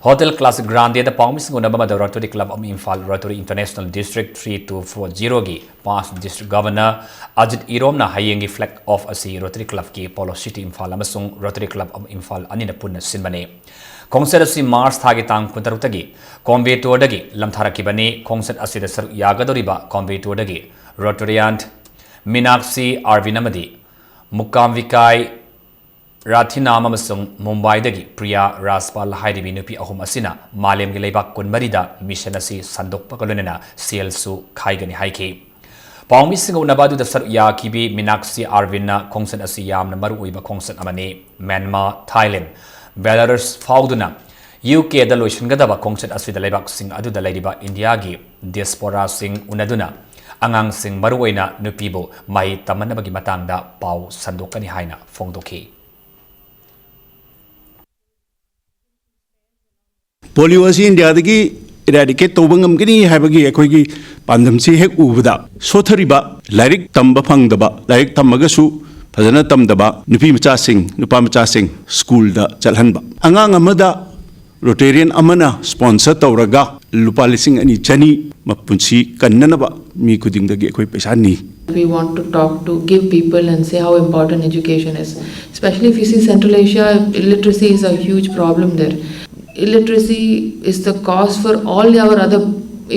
Hotel Classic Grandeꯗ ꯄꯥꯎꯃꯤꯁꯤꯡ ꯎꯅꯕ ꯑꯃꯗ Rotary Club of Imphal, Rotary International District three two four zeroꯒꯤ past District Governor Ajit Iromꯅ ꯍꯌꯦꯡꯒꯤ flag off ꯑꯁꯤ Rotary Clubꯀꯤ Polo City Imphal ꯑꯃꯁꯨꯡ Rotary Club of Imphal ꯑꯅꯤꯅ ꯄꯨꯟꯅ ꯁꯤꯟꯕꯅꯤ꯫ ꯈꯣꯡꯆꯠ ꯑꯁꯤ March ꯊꯥꯒꯤ ꯇꯥꯡ ꯀꯨꯟꯇꯔꯨꯛꯇꯒꯤ ꯀꯣꯝꯕꯦꯇꯣꯔꯗꯒꯤ ꯂꯝꯊꯥꯔꯛꯈꯤꯕꯅꯤ꯫ ꯈꯣꯡꯆꯠ ꯑꯁꯤꯗ ꯁꯔꯨꯛ ꯌꯥꯒꯗꯧꯔꯤꯕ ꯀꯣꯝꯕꯦꯇꯣꯔꯗꯒꯤ Rotarian ꯃꯤꯅꯥꯛꯁꯤ ꯑꯥꯔꯕꯤꯟ ꯑꯃꯗꯤ ꯃꯨꯀꯥꯝ ꯕꯤꯀꯥꯏ ꯔꯥꯊꯤꯅꯥꯝ ꯑꯃꯁꯨꯡ ꯃꯨꯝꯕꯥꯏꯗꯒꯤ ꯄ꯭ꯔꯤꯌꯥ ꯔꯥꯖꯄꯥꯜ ꯍꯥꯏꯔꯤꯕꯤ ꯅꯨꯄꯤ ꯑꯍꯨꯝ ꯑꯁꯤꯅ ꯃꯥꯂꯦꯝꯒꯤ ꯂꯩꯕꯥꯛ ꯀꯨꯟꯃꯔꯤꯗ mission ꯑꯁꯤ ꯁꯟꯗꯣꯛꯄꯒ ꯂꯣꯏꯅꯅ ꯁꯦꯜꯁꯨ ꯈꯥꯏꯒꯅꯤ ꯍꯥꯏꯈꯤ꯫ ꯄꯥꯎꯃꯤꯁꯤꯡꯒ ꯎꯅꯕ ꯑꯗꯨꯗ ꯁꯔꯨꯛ ꯌꯥꯈꯤꯕꯤ ꯃꯤꯅꯥꯛꯁꯤ ꯑꯥꯔꯕꯤꯟꯅ ꯈꯣꯡꯆꯠ ꯑꯁꯤ ꯌꯥꯝꯅ ꯃꯔꯨꯑꯣꯏꯕ ꯈꯣꯡꯆꯠ ꯑꯃꯅꯤ꯫ ꯃ꯭ꯌꯥꯟꯃꯥꯔ, ꯊꯥꯏꯂꯦꯟ, ꯕꯦꯂꯥꯔꯨꯁ ꯐꯥꯎꯗꯨꯅ ꯌꯨ ꯀꯦꯗ ꯂꯣꯏꯁꯤꯟꯒꯗꯕ ꯈꯣꯡꯆꯠ ꯑꯁꯤꯗ ꯂꯩꯕꯥꯛꯁꯤꯡ ꯑꯗꯨꯗ ꯂꯩꯔꯤꯕ ꯏꯟꯗꯤꯌꯥꯒꯤ diasporaꯁꯤꯡ ꯎꯅꯗꯨꯅ ꯑꯉꯥꯡꯁꯤꯡ, ꯃꯔꯨꯑꯣꯏꯅ ꯅꯨꯄꯤꯕꯨ ꯃꯍꯩ ꯇꯝꯍꯟꯅꯕꯒꯤ ꯃꯇꯥꯡꯗ ꯄꯥꯎ ꯁꯟꯗꯣꯛꯀꯅꯤ ꯍꯥꯏꯅ ꯐꯣꯡꯗꯣꯛꯈꯤ꯫ ꯄꯣꯂꯤꯑꯣ ꯑꯁꯤ ꯏꯟꯗꯤꯌꯥꯗꯒꯤ eradicate ꯇꯧꯕ ꯉꯝꯒꯅꯤ ꯍꯥꯏꯕꯒꯤ ꯑꯩꯈꯣꯏꯒꯤ ꯄꯥꯟꯗꯝꯁꯤ ꯍꯦꯛ ꯎꯕꯗ, ꯁꯣꯠꯊꯔꯤꯕ, ꯂꯥꯏꯔꯤꯛ ꯇꯝꯕ ꯐꯪꯗꯕ, ꯂꯥꯏꯔꯤꯛ ꯇꯝꯃꯒꯁꯨ ꯐꯖꯅ ꯇꯝꯗꯕ ꯅꯨꯄꯤ ꯃꯆꯥꯁꯤꯡ, ꯅꯨꯄꯥ ꯃꯆꯥꯁꯤꯡ ꯁ꯭ꯀꯨꯜꯗ ꯆꯠꯍꯟꯕ, ꯑꯉꯥꯡ ꯑꯃꯗ Rotarian ꯑꯃꯅ sponsor ꯇꯧꯔꯒ ꯂꯨꯄꯥ ꯂꯤꯁꯤꯡ ꯑꯅꯤ ꯆꯅꯤ ꯃꯄꯨꯟꯁꯤ ꯀꯟꯅꯅꯕ ꯃꯤ ꯈꯨꯗꯤꯡꯗꯒꯤ ꯑꯩꯈꯣꯏ ꯄꯩꯁꯥ ꯅꯤ꯫ We want to talk to, give people and say how important education is. Especially if you see Central Asia, illiteracy is a huge problem there. Illiteracy is the cause for all our other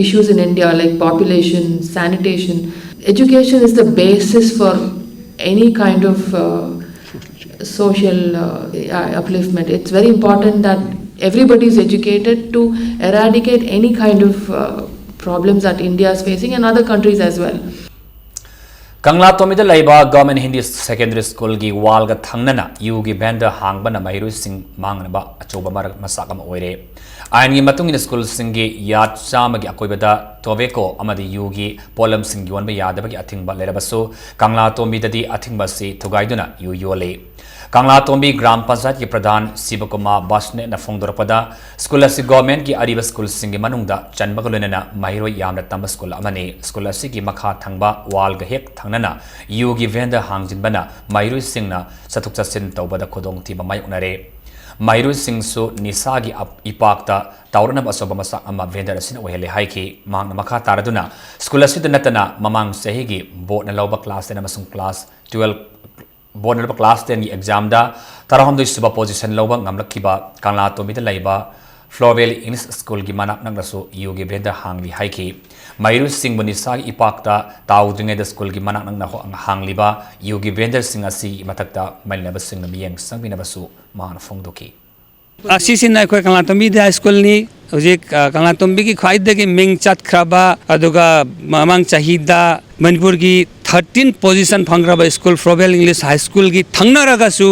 issues in India, like population, sanitation. Education is the basis for any kind of uh, social uh, upliftment. It's very important that everybody is educated to eradicate any kind of uh, problems that India is facing and other countries as well. ꯀꯪꯂꯥꯇꯣꯝꯕꯤꯗ ꯂꯩꯕ Government Hindi Secondary Schoolꯒꯤ wallꯒ ꯊꯪꯅꯅ ꯌꯨꯒꯤ vendor ꯍꯥꯡꯕꯅ ꯃꯍꯩꯔꯣꯏꯁꯤꯡ ꯃꯥꯡꯅꯕ ꯑꯆꯧꯕ ꯃꯔꯛ ꯃꯆꯥꯛ ꯑꯃ ꯑꯣꯏꯔꯦ꯫ ꯑꯥꯏꯟꯒꯤ ꯃꯇꯨꯡ ꯏꯟꯅ schoolꯁꯤꯡꯒꯤ yard ꯆꯥꯝꯃꯒꯤ ꯑꯀꯣꯏꯕꯗ tobacco ꯑꯃꯗꯤ ꯌꯨꯒꯤ ꯄꯣꯠꯂꯝꯁꯤꯡ ꯌꯣꯟꯕ ꯌꯥꯗꯕꯒꯤ ꯑꯊꯤꯡꯕ ꯂꯩꯔꯕꯁꯨ, ꯀꯪꯂꯥꯇꯣꯝꯕꯤꯗꯗꯤ ꯑꯊꯤꯡꯕ ꯑꯁꯤ ꯊꯨꯒꯥꯏꯗꯨꯅ ꯌꯨ ꯌꯣꯜꯂꯤ꯫ ꯀꯪꯂꯥꯇꯣꯝꯕꯤ ꯒ꯭ꯔꯥꯝ ꯄꯟꯆꯥꯌꯠꯀꯤ ꯄ꯭ꯔꯙꯥꯟ ꯁꯤꯕꯀꯨꯃꯥꯔ ꯕꯥꯁꯅꯦꯠꯅ ꯐꯣꯡꯗꯣꯔꯛꯄꯗ, school ꯑꯁꯤ governmentꯀꯤ ꯑꯔꯤꯕ schoolꯁꯤꯡꯒꯤ ꯃꯅꯨꯡꯗ ꯆꯟꯕꯒ ꯂꯣꯏꯅꯅ ꯃꯍꯩꯔꯣꯏ ꯌꯥꯝꯅ ꯇꯝꯕ school ꯑꯃꯅꯤ꯫ School ꯑꯁꯤꯒꯤ ꯃꯈꯥ ꯊꯪꯕ wallꯒ ꯍꯦꯛ ꯊꯪꯅꯅ ꯌꯨꯒꯤ vendor ꯍꯥꯡꯖꯤꯟꯕꯅ ꯃꯍꯩꯔꯣꯏꯁꯤꯡꯅ ꯆꯠꯊꯣꯛ ꯆꯠꯁꯤꯟ ꯇꯧꯕꯗ ꯈꯨꯗꯣꯡꯊꯤꯕ ꯃꯥꯌꯣꯛꯅꯔꯦ꯫ ꯃꯍꯩꯔꯣꯏꯁꯤꯡꯁꯨ ꯅꯤꯁꯥꯒꯤ ꯑꯞ-, ꯏꯄꯥꯛꯇ ꯇꯥꯎꯔꯅꯕ ꯑꯆꯧꯕ ꯃꯆꯥꯛ ꯑꯃ vendor ꯑꯁꯤꯅ ꯑꯣꯏꯍꯜꯂꯦ ꯍꯥꯏꯈꯤ꯫ ꯃꯍꯥꯛꯅ ꯃꯈꯥ ꯇꯥꯔꯗꯨꯅ, school ꯑꯁꯤꯗ ꯅꯠꯇꯅ ꯃꯃꯥꯡ ꯆꯍꯤꯒꯤ boardꯅ ꯂꯧꯕ class ten ꯑꯃꯁꯨꯡ class twelve, boardꯅ ꯂꯧꯕ class tenꯒꯤ examꯗ ꯇꯔꯥꯍꯨꯝꯗꯣꯏ ꯁꯨꯕ position ꯂꯧꯕ ꯉꯝꯂꯛꯈꯤꯕ ꯀꯪꯂꯥꯇꯣꯝꯕꯤꯗ ꯂꯩꯕ Flowell English Schoolꯒꯤ ꯃꯅꯥꯛ ꯅꯛꯅꯁꯨ ꯌꯨꯒꯤ vendor ꯍꯥꯡꯂꯤ ꯍꯥꯏꯈꯤ꯫ ꯃꯍꯩꯔꯣꯏꯁꯤꯡꯕꯨ ꯅꯤꯁꯥꯒꯤ ꯏꯄꯥꯛꯇ ꯇꯥꯎꯗ꯭ꯔꯤꯉꯩꯗ schoolꯒꯤ ꯃꯅꯥꯛ ꯅꯛꯅ ꯍꯣ-, ꯍꯥꯡꯂꯤꯕ ꯌꯨꯒꯤ vendorꯁꯤꯡ ꯑꯁꯤꯒꯤ ꯃꯊꯛꯇ ꯃꯩ ꯂꯩꯅꯕꯁꯤꯡꯅ ꯃꯤꯠꯌꯦꯡ ꯆꯪꯕꯤꯅꯕꯁꯨ ꯃꯍꯥꯛꯅ ꯐꯣꯡꯗꯣꯛꯈꯤ꯫ ꯑꯁꯤꯁꯤꯅ ꯑꯩꯈꯣꯏ ꯀꯪꯂꯥꯇꯣꯝꯕꯤꯗ high schoolꯅꯤ꯫ ꯍꯧꯖꯤꯛ, ꯑ, ꯀꯪꯂꯥꯇꯣꯝꯕꯤꯒꯤ ꯈ꯭ꯋꯥꯏꯗꯒꯤ ꯃꯤꯡ ꯆꯠꯈ꯭ꯔꯕ, ꯑꯗꯨꯒ ꯃꯃꯥꯡ ꯆꯍꯤꯗ ꯃꯅꯤꯄꯨꯔꯒꯤ thirteen position ꯐꯪꯈ꯭ꯔꯕ school Flowell English High Schoolꯒꯤ ꯊꯪꯅꯔꯒꯁꯨ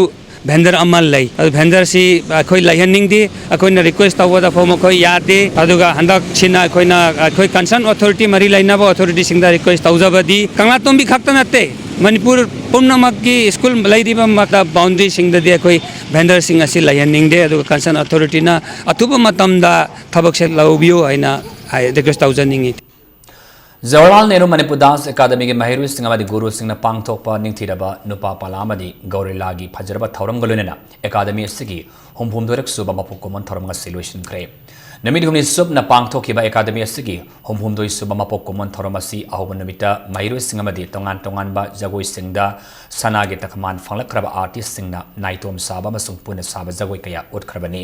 vendor ꯑꯃ ꯂꯩ꯫ ꯑꯗꯨ vendorꯁꯤ ꯑꯩꯈꯣꯏ ꯂꯩꯍꯟꯅꯤꯡꯗꯦ꯫ ꯑꯩꯈꯣꯏꯅ request ꯇꯧꯕꯗ ꯐꯥꯎ ꯃꯈꯣꯏ ꯌꯥꯗꯦ꯫ ꯑꯗꯨꯒ ꯍꯟꯗꯛꯁꯤꯅ ꯑꯩꯈꯣꯏꯅ, ꯑꯩꯈꯣꯏ concern authority, ꯃꯔꯤ ꯂꯩꯅꯕ authorityꯁꯤꯡꯗ request ꯇꯧꯖꯕꯗꯤ, ꯀꯪꯂꯥꯇꯣꯝꯕꯤ ꯈꯛꯇ ꯅꯠꯇꯦ, ꯃꯅꯤꯄꯨꯔ ꯄꯨꯝꯅꯃꯛꯀꯤ school ꯂꯩꯔꯤꯕ ꯃꯇꯝ boundaryꯁꯤꯡꯗꯗꯤ ꯑꯩꯈꯣꯏ vendorꯁꯤꯡ ꯑꯁꯤ ꯂꯩꯍꯟꯅꯤꯡꯗꯦ꯫ ꯑꯗꯨꯒ concern authorityꯅ ꯑꯊꯨꯕ ꯃꯇꯝꯗ ꯊꯕꯛꯁꯦ ꯂꯧꯕꯤꯌꯨ ꯍꯥꯏꯅ ꯍꯥꯏ, request ꯇꯧꯖꯅꯤꯡꯉꯤ꯫ ꯖꯋꯥꯍꯔꯂꯥꯜ ꯅꯦꯍꯔꯨ ꯃꯅꯤꯄꯨꯔ dance academyꯒꯤ ꯃꯍꯩꯔꯣꯏꯁꯤꯡ ꯑꯃꯗꯤ ꯒꯨꯔꯨꯁꯤꯡꯅ ꯄꯥꯡꯊꯣꯛꯄ ꯅꯤꯡꯊꯤꯔꯕ ꯅꯨꯄꯥ ꯄꯂꯥ ꯑꯃꯗꯤ ꯒꯧꯔꯤꯂꯥꯒꯤ ꯐꯖꯔꯕ ꯊꯧꯔꯝꯒ ꯂꯣꯏꯅꯅ academy ꯑꯁꯤꯒꯤ ꯍꯨꯝꯐꯨꯍꯨꯝꯗꯣꯏꯔꯛ ꯁꯨꯕ ꯃꯄꯣꯛ ꯀꯨꯝꯑꯣꯟ ꯊꯧꯔꯝ ꯉꯁꯤ ꯂꯣꯏꯁꯤꯟꯈ꯭ꯔꯦ꯫ ꯅꯨꯃꯤꯠ ꯍꯨꯝꯅꯤ ꯆꯨꯞꯅ ꯄꯥꯡꯊꯣꯛꯈꯤꯕ academy ꯑꯁꯤꯒꯤ ꯍꯨꯝꯐꯨꯍꯨꯝꯗꯣꯏ ꯁꯨꯕ ꯃꯄꯣꯛ ꯀꯨꯝꯑꯣꯟ ꯊꯧꯔꯝ ꯑꯁꯤ ꯑꯍꯧꯕ ꯅꯨꯃꯤꯠꯇ ꯃꯍꯩꯔꯣꯏꯁꯤꯡ ꯑꯃꯗꯤ ꯇꯣꯉꯥꯟ ꯇꯣꯉꯥꯟꯕ ꯖꯒꯣꯏꯁꯤꯡꯗ ꯁꯅꯥꯒꯤ ꯇꯀꯃꯥꯟ ꯐꯪꯂꯛꯈ꯭ꯔꯕ artistꯁꯤꯡꯅ ꯅꯥꯏꯇꯣꯝ ꯁꯥꯕ ꯑꯃꯁꯨꯡ ꯄꯨꯟꯅ ꯁꯥꯕ ꯖꯒꯣꯏ ꯀꯌꯥ ꯎꯠꯈ꯭ꯔꯕꯅꯤ꯫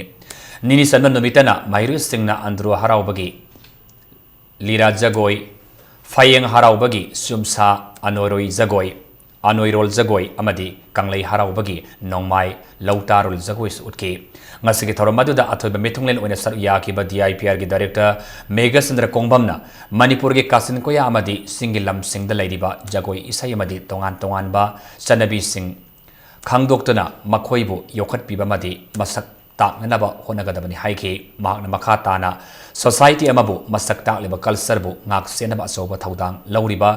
ꯅꯤꯅꯤ ꯆꯟꯕ ꯅꯨꯃꯤꯠꯇꯅ ꯃꯍꯩꯔꯣꯏꯁꯤꯡꯅ ꯑꯟꯗ꯭ꯔꯣ ꯍꯔꯥꯎꯕꯒꯤ ꯂꯤꯔꯥ ꯖꯒꯣꯏ, ꯐꯌꯦꯡ ꯍꯔꯥꯎꯕꯒꯤ ꯆꯨꯝꯁꯥ ꯑꯅꯣꯏꯔꯣꯏ ꯖꯒꯣꯏ, ꯑꯅꯣꯏꯔꯣꯜ ꯖꯒꯣꯏ ꯑꯃꯗꯤ ꯀꯪꯂꯩ ꯍꯔꯥꯎꯕꯒꯤ ꯅꯣꯡꯃꯥꯏ ꯂꯧꯇꯥꯔꯣꯜ ꯖꯒꯣꯏꯁꯨ ꯎꯠꯈꯤ꯫ ꯉꯁꯤꯒꯤ ꯊꯧꯔꯝ ꯑꯗꯨꯗ ꯑꯊꯣꯏꯕ ꯃꯤꯊꯨꯡꯂꯦꯟ ꯑꯣꯏꯅ ꯁꯔꯨꯛ ꯌꯥꯈꯤꯕ D I P Rꯒꯤ Director Meghachandra ꯀꯣꯡꯕꯝꯅ ꯃꯅꯤꯄꯨꯔꯒꯤ ꯀꯥꯆꯤꯟ ꯀꯣꯌꯥ ꯑꯃꯗꯤ ꯆꯤꯡꯒꯤ ꯂꯝꯁꯤꯡꯗ ꯂꯩꯔꯤꯕ ꯖꯒꯣꯏ ꯏꯁꯩ ꯑꯃꯗꯤ ꯇꯣꯉꯥꯟ ꯇꯣꯉꯥꯟꯕ ꯆꯠꯅꯕꯤꯁꯤꯡ ꯈꯪꯗꯣꯛꯇꯨꯅ ꯃꯈꯣꯏꯕꯨ ꯌꯣꯛꯈꯠꯄꯤꯕ ꯑꯃꯗꯤ ꯃꯁꯛ ꯇꯥꯛꯅꯅꯕ ꯍꯣꯠꯅꯒꯗꯕꯅꯤ ꯍꯥꯏꯈꯤ꯫ ꯃꯍꯥꯛꯅ ꯃꯈꯥ ꯇꯥꯅ society ꯑꯃꯕꯨ ꯃꯁꯛ ꯇꯥꯛꯂꯤꯕ cultureꯕꯨ ꯉꯥꯛ ꯁꯦꯟꯅꯕ ꯑꯆꯧꯕ ꯊꯧꯗꯥꯡ ꯂꯧꯔꯤꯕ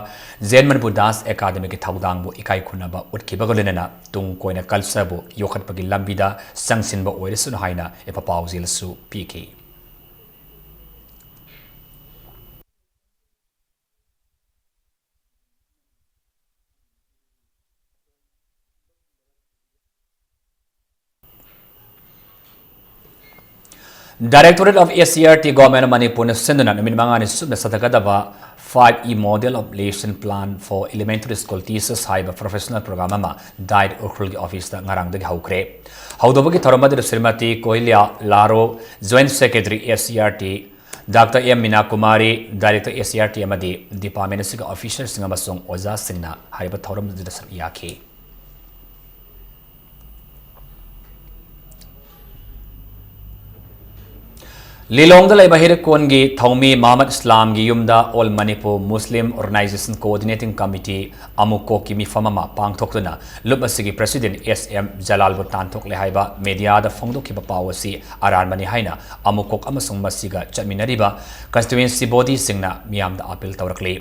Zen Manipur Dance Academyꯒꯤ ꯊꯧꯗꯥꯡꯕꯨ ꯏꯀꯥꯏ ꯈꯨꯝꯅꯕ ꯎꯠꯈꯤꯕꯒ ꯂꯣꯏꯅꯅ ꯇꯨꯡ ꯀꯣꯏꯅ cultureꯕꯨ ꯌꯣꯛꯈꯠꯄꯒꯤ ꯂꯝꯕꯤꯗ ꯆꯪꯁꯤꯟꯕ ꯑꯣꯏꯔꯁꯅꯨ ꯍꯥꯏꯅ ꯏꯄꯥ ꯄꯥꯎꯖꯦꯜꯁꯨ ꯄꯤꯈꯤ꯫ Directorate of S C E R T, Government of ꯃꯅꯤꯄꯨꯔꯅ ꯁꯤꯟꯗꯨꯅ ꯅꯨꯃꯤꯠ ꯃꯉꯥꯅꯤ ꯆꯨꯞꯅ ꯆꯠꯊꯒꯗꯕ Five E Model of Lesson Plan for Elementary School Teachers ꯍꯥꯏꯕ professional program ꯑꯃ ꯗꯥꯏꯠ ꯎꯈ꯭ꯔꯨꯜꯒꯤ officeꯇ ꯉꯔꯥꯡꯗꯒꯤ ꯍꯧꯈ꯭ꯔꯦ꯫ ꯍꯧꯗꯧꯕꯒꯤ ꯊꯧꯔꯝ ꯑꯗꯨꯗ Shrimati ꯀꯣꯏꯂꯤꯌꯥ ꯂꯥꯔꯣ, Joint Secretary S C E R T, Doctor M ꯃꯤꯅꯥ Kumari, Director S C E R T ꯑꯃꯗꯤ department ꯑꯁꯤꯒꯤ officerꯁꯤꯡ ꯑꯃꯁꯨꯡ ꯑꯣꯖꯥꯁꯤꯡꯅ ꯍꯥꯏꯔꯤꯕ ꯊꯧꯔꯝ ꯑꯗꯨꯗ ꯁꯔꯨꯛ ꯌꯥꯈꯤ꯫ ꯂꯤꯂꯣꯡꯗ ꯂꯩꯕ ꯍꯤꯔꯀꯣꯟꯒꯤ ꯊꯧꯃꯤ ꯃꯍꯃꯗ ꯏꯁꯂꯥꯝꯒꯤ ꯌꯨꯝꯗ All Manipur Muslim Organization Coordinating Committee ꯑꯃꯨꯀꯣꯛꯀꯤ ꯃꯤꯐꯝ ꯑꯃ ꯄꯥꯡꯊꯣꯛꯇꯨꯅ ꯂꯨꯞ ꯑꯁꯤꯒꯤ president S M ꯖꯂꯥꯜꯕꯨ ꯇꯥꯟꯊꯣꯛꯂꯦ ꯍꯥꯏꯕ mediaꯗ ꯐꯣꯡꯗꯣꯛꯈꯤꯕ ꯄꯥꯎ ꯑꯁꯤ ꯑꯔꯥꯟꯕꯅꯤ ꯍꯥꯏꯅ ꯑꯃꯨꯀꯣꯛ ꯑꯃꯁꯨꯡ ꯃꯁꯤꯒ ꯆꯠꯃꯤꯟꯅꯔꯤꯕ constituency bodyꯁꯤꯡꯅ ꯃꯤꯌꯥꯝꯗ appeal ꯇꯧꯔꯛꯂꯤ꯫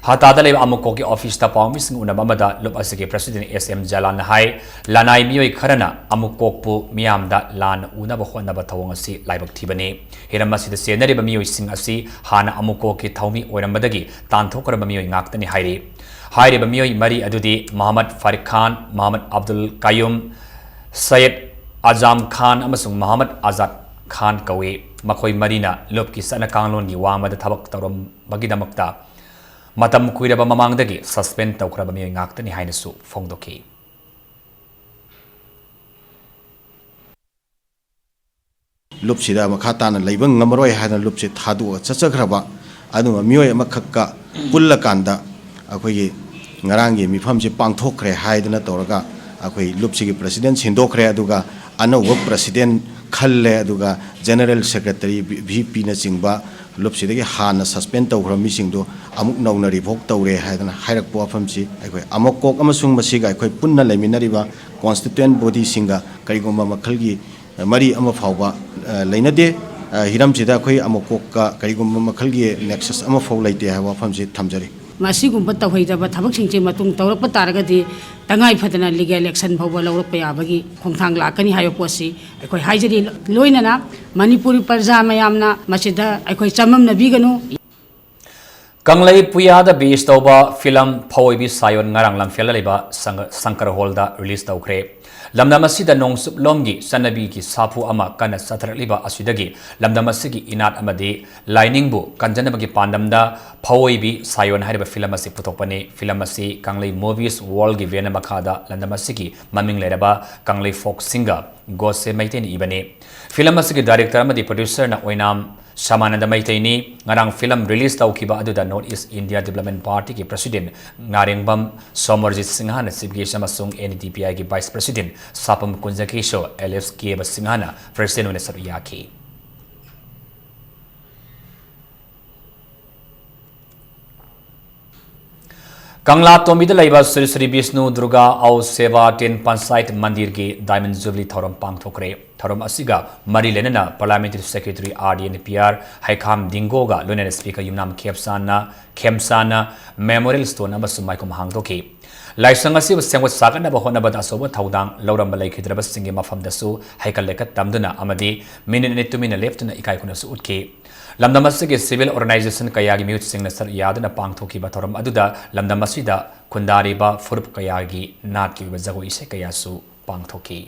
ꯍꯇꯥꯗ ꯂꯩꯕ ꯑꯃꯨꯀꯣꯛꯀꯤ officeꯇ ꯄꯥꯎꯃꯤꯁꯤꯡ ꯎꯅꯕ ꯑꯃꯗ ꯂꯨꯞ ꯑꯁꯤꯒꯤ president S M ꯖꯂꯥꯜꯅ ꯍꯥꯏ, ꯂꯅꯥꯏ ꯃꯤꯑꯣꯏ ꯈꯔꯅ ꯑꯃꯨꯀꯣꯛꯄꯨ ꯃꯤꯌꯥꯝꯗ ꯂꯥꯟꯅ ꯎꯅꯕ ꯍꯣꯠꯅꯕ ꯊꯧꯑꯣꯡ ꯑꯁꯤ ꯂꯥꯏꯕꯛ ꯊꯤꯕꯅꯤ꯫ ꯍꯤꯔꯝ ꯑꯁꯤꯗ ꯆꯦꯟꯅꯔꯤꯕ ꯃꯤꯑꯣꯏꯁꯤꯡ ꯑꯁꯤ ꯍꯥꯟꯅ ꯑꯃꯨꯀꯣꯛꯀꯤ ꯊꯧꯃꯤ ꯑꯣꯏꯔꯝꯕꯗꯒꯤ ꯇꯥꯟꯊꯣꯛꯈ꯭ꯔꯕ ꯃꯤꯑꯣꯏ ꯉꯥꯛꯇꯅꯤ ꯍꯥꯏꯔꯤ꯫ ꯍꯥꯏꯔꯤꯕ ꯃꯤꯑꯣꯏ ꯃꯔꯤ ꯑꯗꯨꯗꯤ ꯃꯍꯃꯗ ꯐꯥꯔꯤꯛ ꯈꯥꯟ, ꯃꯍꯃꯗ ꯑꯕꯗꯨꯜ ꯀꯌꯨꯝ, ꯁꯌꯦꯗ ꯑꯖꯥꯝ ꯈꯥꯟ ꯑꯃꯁꯨꯡ ꯃꯍꯃꯗ ꯑꯖꯥꯗ ꯈꯥꯟ ꯀꯧꯏ꯫ ꯃꯈꯣꯏ ꯃꯔꯤꯅ ꯂꯨꯞꯀꯤ ꯆꯠꯅ ꯀꯥꯡꯂꯣꯟꯒꯤ ꯋꯥꯡꯃꯗ ꯊꯕꯛ ꯇꯧꯔꯝꯕꯒꯤꯗꯃꯛꯇ ꯃꯇꯝ ꯀꯨꯏꯔꯕ ꯃꯃꯥꯡꯗꯒꯤ suspend ꯇꯧꯈ꯭ꯔꯕ ꯃꯤꯑꯣꯏ ꯉꯥꯛꯇꯅꯤ ꯍꯥꯏꯅꯁꯨ ꯐꯣꯡꯗꯣꯛꯈꯤ꯫ ꯂꯨꯞꯁꯤꯗ ꯃꯈꯥ ꯇꯥꯅ ꯂꯩꯕ ꯉꯝꯃꯔꯣꯏ ꯍꯥꯏꯗꯅ ꯂꯨꯞꯁꯤ ꯊꯥꯗꯣꯛꯑꯒ ꯆꯠꯆꯈ꯭ꯔꯕ ꯑꯗꯨꯒꯨꯝꯕ ꯃꯤꯑꯣꯏ ꯑꯃꯈꯛꯀ ꯄꯨꯜꯂꯀꯥꯟꯗ ꯑꯩꯈꯣꯏꯒꯤ ꯉꯔꯥꯡꯒꯤ ꯃꯤꯐꯝꯁꯤ ꯄꯥꯡꯊꯣꯛꯈ꯭ꯔꯦ ꯍꯥꯏꯗꯅ ꯇꯧꯔꯒ ꯑꯩꯈꯣꯏ ꯂꯨꯞꯁꯤꯒꯤ president ꯁꯤꯟꯗꯣꯛꯈ꯭ꯔꯦ꯫ ꯑꯗꯨꯒ ꯑꯅꯧꯕ president ꯈꯜꯂꯦ꯫ ꯑꯗꯨꯒ general secretary, V P ꯅꯆꯤꯡꯕ ꯂꯨꯞꯁꯤꯗꯒꯤ ꯍꯥꯟꯅ suspend ꯇꯧꯈ꯭ꯔꯕ ꯃꯤꯁꯤꯡꯗꯣ ꯑꯃꯨꯛ ꯅꯧꯅ revoke ꯇꯧꯔꯦ ꯍꯥꯏꯗꯅ ꯍꯥꯏꯔꯛꯄ ꯋꯥꯐꯝꯁꯤ ꯑꯩꯈꯣꯏ ꯑꯃꯣꯀꯣꯛ ꯑꯃꯁꯨꯡ ꯃꯁꯤꯒ ꯑꯩꯈꯣꯏ ꯄꯨꯟꯅ ꯂꯩꯃꯤꯟꯅꯔꯤꯕ constituent body ꯁꯤꯡꯒ ꯀꯔꯤꯒꯨꯝꯕ ꯃꯈꯜꯒꯤ ꯃꯔꯤ ꯑꯃ ꯐꯥꯎꯕ, ꯑ, ꯂꯩꯅꯗꯦ꯫ ꯑ, ꯍꯤꯔꯝꯁꯤꯗ ꯑꯩꯈꯣꯏ ꯑꯃꯣꯀꯣꯛꯀ ꯀꯔꯤꯒꯨꯝꯕ ꯃꯈꯜꯒꯤ nexus ꯑꯃ ꯐꯥꯎ ꯂꯩꯇꯦ ꯍꯥꯏꯕ ꯋꯥꯐꯝꯁꯤ ꯊꯝꯖꯔꯤ꯫ ꯃꯁꯤꯒꯨꯝꯕ ꯇꯧꯍꯩꯗꯕ ꯊꯕꯛꯁꯤꯡꯁꯦ ꯃꯇꯨꯡ ꯇꯧꯔꯛꯄ ꯇꯥꯔꯒꯗꯤ ꯇꯉꯥꯏ ꯐꯗꯅ legal action ꯐꯥꯎꯕ ꯂꯧꯔꯛꯄ ꯌꯥꯕꯒꯤ ꯈꯣꯡꯊꯥꯡ ꯂꯥꯛꯀꯅꯤ ꯍꯥꯏꯕ ꯄꯣꯠꯁꯤ ꯑꯩꯈꯣꯏ ꯍꯥꯏꯖꯔꯤ꯫ ꯂꯣꯏꯅꯅ ꯃꯅꯤꯄꯨꯔꯤ ꯄ꯭ꯔꯖꯥ ꯃꯌꯥꯝꯅ ꯃꯁꯤꯗ ꯑꯩꯈꯣꯏ ꯆꯃꯝꯅꯕꯤꯒꯅꯨ꯫ ꯀꯪꯂꯩ ꯄꯨꯌꯥꯗ base ꯇꯧꯕ film ꯐꯧꯑꯣꯏꯕꯤ ꯁꯥꯌꯣꯟ ꯉꯔꯥꯡ ꯂꯝꯐꯦꯜꯗ ꯂꯩꯕ ꯁꯪꯒ-, ꯁꯪꯀꯔ hall ꯗ release ꯇꯧꯈ꯭ꯔꯦ꯫ ꯂꯝꯗꯝ ꯑꯁꯤꯗ ꯅꯣꯡꯆꯨꯞꯂꯣꯝꯒꯤ ꯆꯠꯅꯕꯤꯒꯤ ꯁꯥꯐꯨ ꯑꯃ ꯀꯟꯅ ꯆꯠꯊꯔꯛꯂꯤꯕ ꯑꯁꯤꯗꯒꯤ ꯂꯝꯗꯝ ꯑꯁꯤꯒꯤ ꯏꯅꯥꯠ ꯑꯃꯗꯤ ꯂꯥꯏꯅꯤꯡꯕꯨ ꯀꯟꯖꯅꯕꯒꯤ ꯄꯥꯟꯗꯝꯗ ꯐꯧꯑꯣꯏꯕꯤ ꯁꯥꯌꯣꯟ ꯍꯥꯏꯔꯤꯕ film ꯑꯁꯤ ꯄꯨꯊꯣꯛꯄꯅꯤ꯫ Film ꯑꯁꯤ ꯀꯪꯂꯩ Movies World ꯒꯤ banner ꯃꯈꯥꯗ ꯂꯝꯗꯝ ꯑꯁꯤꯒꯤ ꯃꯃꯤꯡ ꯂꯩꯔꯕ ꯀꯪꯂꯩ folk singer ꯒꯣꯁꯦ ꯃꯩꯇꯩꯅ ꯏꯕꯅꯤ꯫ Film ꯑꯁꯤꯒꯤ director ꯑꯃꯗꯤ producer ꯅ ꯑꯣꯏꯅꯥꯝ ꯁꯃꯥꯅꯟꯗ ꯃꯩꯇꯩꯅꯤ꯫ ꯉꯔꯥꯡ film release ꯇꯧꯈꯤꯕ ꯑꯗꯨꯗ North East India Development Party ꯒꯤ president ꯉꯥꯔꯦꯡꯕꯝ ꯁꯣꯃꯔꯖꯤꯠ ꯁꯤꯡꯍꯅ chief guest ꯑꯃꯁꯨꯡ N E D P I ꯒꯤ vice president ꯁꯥꯄꯝ ꯀꯨꯟꯖꯀꯦꯁꯣꯔ alias ꯀꯦꯕ ꯁꯤꯡꯍꯅ president ꯑꯣꯏꯅ ꯁꯔꯨꯛ ꯌꯥꯈꯤ꯫ ꯀꯪꯂꯥ ꯇꯣꯝꯕꯤꯗ ꯂꯩꯕ ꯁ꯭ꯔꯤ ꯁ꯭ꯔꯤ ꯕꯤꯁꯅꯨ ꯗꯨꯔꯒꯥ ꯑꯧ ꯁꯦꯕꯥ ꯇꯤꯟ ꯄꯟꯆꯥꯌꯠ ꯃꯟꯗꯤꯔꯒꯤ diamond jubilee ꯊꯧꯔꯝ ꯄꯥꯡꯊꯣꯛꯈ꯭ꯔꯦ꯫ ꯊꯧꯔꯝ ꯑꯁꯤꯒ ꯃꯔꯤ ꯂꯩꯅꯅ parliamentary secretary R D N P R ꯍꯩꯈꯥꯝ ꯗꯤꯡꯒꯣꯒ ꯂꯣꯏꯅꯅ speaker ꯌꯨꯝꯅꯥꯝ ꯈꯦꯞꯆꯥꯟꯅ, ꯈꯦꯝꯆꯥꯟꯅ memorial stone ꯑꯃꯁꯨ ꯃꯥꯏꯈꯨꯝ ꯍꯥꯡꯗꯣꯛꯈꯤ꯫ ꯂꯥꯏꯁꯪ ꯑꯁꯤꯕꯨ ꯁꯦꯝꯒꯠ ꯁꯥꯒꯠꯅꯕ ꯍꯣꯠꯅꯕꯗ ꯑꯆꯧꯕ ꯊꯧꯗꯥꯡ ꯂꯧꯔꯝꯕ ꯂꯩꯈꯤꯗ꯭ꯔꯕꯁꯤꯡꯒꯤ ꯃꯐꯝꯗꯁꯨ ꯍꯩꯀꯠ ꯂꯩꯀꯠ ꯇꯝꯗꯨꯅ ꯑꯃꯗꯤ ꯃꯤꯅꯤꯠ ꯑꯅꯤ ꯇꯨꯃꯤꯟꯅ ꯂꯦꯞꯇꯨꯅ ꯏꯀꯥꯏ ꯈꯨꯝꯅꯕꯁꯨ ꯎꯠꯈꯤ꯫ ꯂꯝꯗꯝ ꯑꯁꯤꯒꯤ civil organization ꯀꯌꯥꯒꯤ ꯃꯤꯍꯨꯠꯁꯤꯡꯅ ꯁꯔꯨꯛ ꯌꯥꯗꯨꯅ ꯄꯥꯡꯊꯣꯛꯈꯤꯕ ꯊꯧꯔꯝ ꯑꯗꯨꯗ ꯂꯝꯗꯝ ꯑꯁꯤꯗ ꯈꯨꯟꯗꯥꯔꯤꯕ ꯐꯨꯔꯨꯞ ꯀꯌꯥꯒꯤ ꯅꯥꯠꯀꯤ ꯑꯣꯏꯕ ꯖꯒꯣꯏ ꯏꯁꯩ ꯀꯌꯥꯁꯨ ꯄꯥꯡꯊꯣꯛꯈꯤ꯫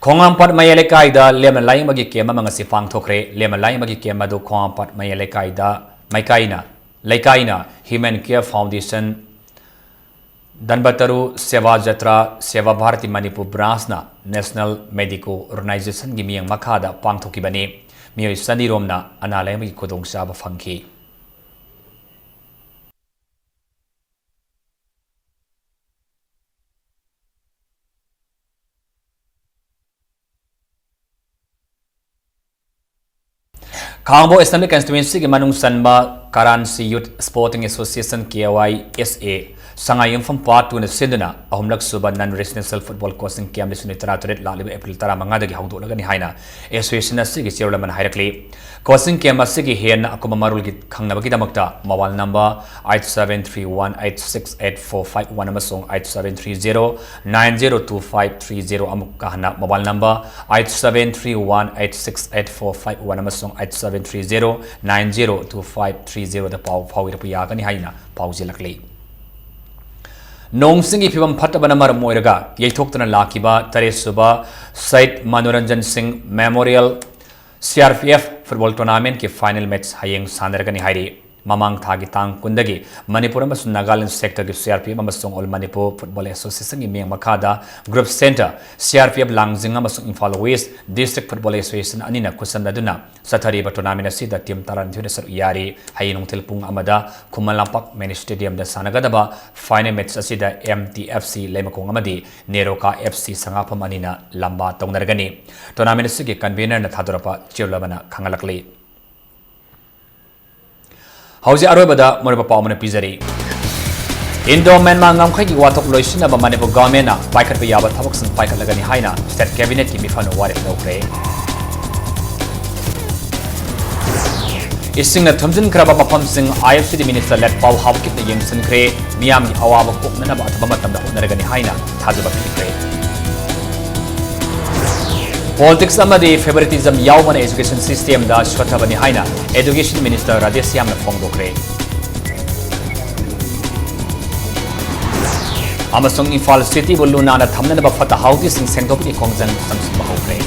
ꯈꯣꯡꯉꯥꯝꯄꯥꯠ ꯃꯌꯥꯏ ꯂꯩꯀꯥꯏꯗ ꯂꯦꯝꯅ ꯂꯥꯏꯌꯦꯡꯕꯒꯤ camp ꯑꯃ ꯉꯁꯤ ꯄꯥꯡꯊꯣꯛꯈ꯭ꯔꯦ꯫ ꯂꯦꯝꯅ ꯂꯥꯏꯌꯦꯡꯕꯒꯤ camp ꯑꯗꯨ ꯈꯣꯡꯉꯥꯝꯄꯥꯠ ꯃꯌꯥꯏ ꯂꯩꯀꯥꯏꯗ ꯃꯥꯏꯀꯥꯏꯅ, ꯂꯩꯀꯥꯏꯅ Human Care Foundation ꯙꯟꯕꯇꯔꯨ ꯁꯦꯕꯥ ꯖꯇ꯭ꯔꯥ ꯁꯦꯕꯥ ꯚꯥꯔꯇꯤ ꯃꯅꯤꯄꯨꯔ ꯕ꯭ꯔꯥꯟꯁꯅ National Medico Organizationꯒꯤ ꯃꯤꯠꯌꯦꯡ ꯃꯈꯥꯗ ꯄꯥꯡꯊꯣꯛꯈꯤꯕꯅꯤ꯫ ꯃꯤꯑꯣꯏ ꯆꯅꯤ ꯔꯣꯝꯅ ꯑꯅꯥ ꯂꯥꯌꯦꯡꯕꯒꯤ ꯈꯨꯗꯣꯡꯆꯥꯕ ꯐꯪꯈꯤ꯫ ꯈꯥꯉꯕꯣꯛ Assembly Constituencyꯒꯤ ꯃꯅꯨꯡ ꯆꯟꯕ Karansi Youth Sporting Association, K Y S A, ꯁꯉꯥꯏ ꯌꯨꯝꯐꯝ Part Twoꯅ ꯁꯤꯟꯗꯨꯅ ꯑꯍꯨꯝꯂꯛ ꯁꯨꯕ Non Regional Football Coaching Camp ꯂꯤꯁꯤꯡ ꯇꯔꯥꯇꯔꯦꯠ ꯂꯥꯛꯂꯤꯕ April ꯇꯔꯥꯃꯉꯥꯗꯒꯤ ꯍꯧꯗꯣꯛꯂꯒꯅꯤ ꯍꯥꯏꯅ association ꯑꯁꯤꯒꯤ chairman ꯑꯃꯅ ꯍꯥꯏꯔꯛꯂꯤ꯫ Coaching camp ꯑꯁꯤꯒꯤ ꯍꯦꯟꯅ ꯑꯀꯨꯞꯄ ꯃꯔꯣꯜꯒꯤ ꯈꯪꯅꯕꯒꯤꯗꯃꯛꯇ mobile number eight seven three one eight six eight four five one ꯑꯃꯁꯨꯡ eight seven three zero nine zero two five three zero, ꯑꯃꯨꯛꯀ ꯍꯟꯅ mobile number eight seven three one eight six eight four five one ꯑꯃꯁꯨꯡ eight seven three zero nine zero two five three zeroꯗ ꯄꯥꯎ ꯐꯥꯎꯕꯤꯔꯛꯄ ꯌꯥꯒꯅꯤ ꯍꯥꯏꯅ ꯄꯥꯎꯖꯦꯜꯂꯛꯂꯤ꯫ ꯅꯣꯡ ꯆꯤꯡꯒꯤ ꯐꯤꯕꯝ ꯐꯠꯇꯕꯅ ꯃꯔꯝ ꯑꯣꯏꯔꯒ ꯌꯩꯊꯣꯛꯇꯨꯅ ꯂꯥꯛꯈꯤꯕ ꯇꯔꯦꯠ ꯁꯨꯕ ꯁꯍꯤꯗ ꯃꯅꯣꯔꯟꯖꯟ ꯁꯤꯡ Memorial C R P F Football Tournamentꯀꯤ final match ꯍꯌꯦꯡ ꯁꯥꯟꯅꯔꯒꯅꯤ ꯍꯥꯏꯔꯤ꯫ ꯃꯃꯥꯡ ꯊꯥꯒꯤ ꯇꯥꯡ ꯀꯨꯟꯗꯒꯤ ꯃꯅꯤꯄꯨꯔ ꯑꯃꯁꯨꯡ Nagaland sectorꯒꯤ C R P F ꯑꯃꯁꯨꯡ All Manipur Football Associationꯒꯤ ꯃꯤꯠꯌꯦꯡ ꯃꯈꯥꯗ Group Center, C R P F ꯂꯥꯡꯖꯤꯡ ꯑꯃꯁꯨꯡ Imphal West District Football Association ꯑꯅꯤꯅ ꯈꯨꯠꯁꯝꯅꯗꯨꯅ ꯆꯠꯊꯔꯤꯕ tournament ꯑꯁꯤꯗ team ꯇꯔꯥꯅꯤꯊꯣꯏꯅ ꯁꯔꯨꯛ ꯌꯥꯔꯤ꯫ ꯍꯌꯦꯡ ꯅꯨꯡꯊꯤꯜ ꯄꯨꯡ ꯑꯃꯗ Khuman Lampak Mini Stadiumꯗ ꯁꯥꯟꯅꯒꯗꯕ final match ꯑꯁꯤꯗ M T F C ꯂꯩꯃꯈꯣꯡ ꯑꯃꯗꯤ ꯅꯦꯔꯣꯀꯥ F C ꯁꯉꯥꯐꯝ ꯑꯅꯤꯅ ꯂꯝꯕꯥ ꯇꯧꯅꯔꯒꯅꯤ꯫ Tournament ꯑꯁꯤꯒꯤ convenerꯅ ꯊꯥꯗꯣꯔꯛꯄ chairmanꯅ ꯈꯪꯍꯜꯂꯛꯂꯤ꯫ ꯍꯧꯖꯤꯛ ꯑꯔꯣꯏꯕꯗ ꯃꯔꯨꯑꯣꯏꯕ ꯄꯥꯎ ꯑꯃꯅ ꯄꯤꯖꯔꯤ꯫ Indo-Myanmar ꯉꯝꯈꯩꯒꯤ ꯋꯥꯊꯣꯛ ꯂꯣꯏꯁꯤꯟꯅꯕ ꯃꯅꯤꯄꯨꯔ governmentꯅ ꯄꯥꯏꯈꯠꯄ ꯌꯥꯕ ꯊꯕꯛꯁꯤꯡ ꯄꯥꯏꯈꯠꯂꯒꯅꯤ ꯍꯥꯏꯅ state cabinetꯀꯤ ꯃꯤꯐꯝꯅ ꯋꯥꯔꯦꯞ ꯂꯧꯈ꯭ꯔꯦ꯫ ꯏꯁꯤꯡꯅ ꯊꯨꯝꯖꯤꯟꯈ꯭ꯔꯕ ꯃꯐꯝꯁꯤꯡ I F C D minister ꯂꯦꯠꯄꯥꯎ ꯍꯥꯎꯀꯤꯞꯅ ꯌꯦꯡꯁꯤꯟꯈ꯭ꯔꯦ꯫ ꯃꯤꯌꯥꯝꯒꯤ ꯑꯋꯥꯕ ꯀꯣꯛꯅꯅꯕ ꯑꯊꯨꯕ ꯃꯇꯝꯗ ꯍꯣꯠꯅꯔꯒꯅꯤ ꯍꯥꯏꯅ ꯊꯥꯖꯕ ꯄꯤꯈ꯭ꯔꯦ꯫ Politics ꯑꯃꯗꯤ favoritism ꯌꯥꯎꯕꯅ education systemꯗ ꯁꯣꯠꯊꯕꯅꯤ ꯍꯥꯏꯅ Education Minister ꯔꯥꯙꯦꯁ꯭ꯌꯥꯝꯅ ꯐꯣꯡꯗꯣꯛꯈ꯭ꯔꯦ꯫ ꯑꯃꯁꯨꯡ ꯏꯝꯐꯥꯜ cityꯕꯨ ꯂꯨ ꯅꯥꯟꯅ ꯊꯝꯅꯅꯕ ꯐꯠꯇ ꯍꯥꯎꯗꯤꯁꯤꯡ ꯁꯦꯡꯗꯣꯛꯄꯒꯤ ꯈꯣꯡꯖꯪ ꯆꯪꯁꯤꯟꯕ ꯍꯧꯈ꯭ꯔꯦ꯫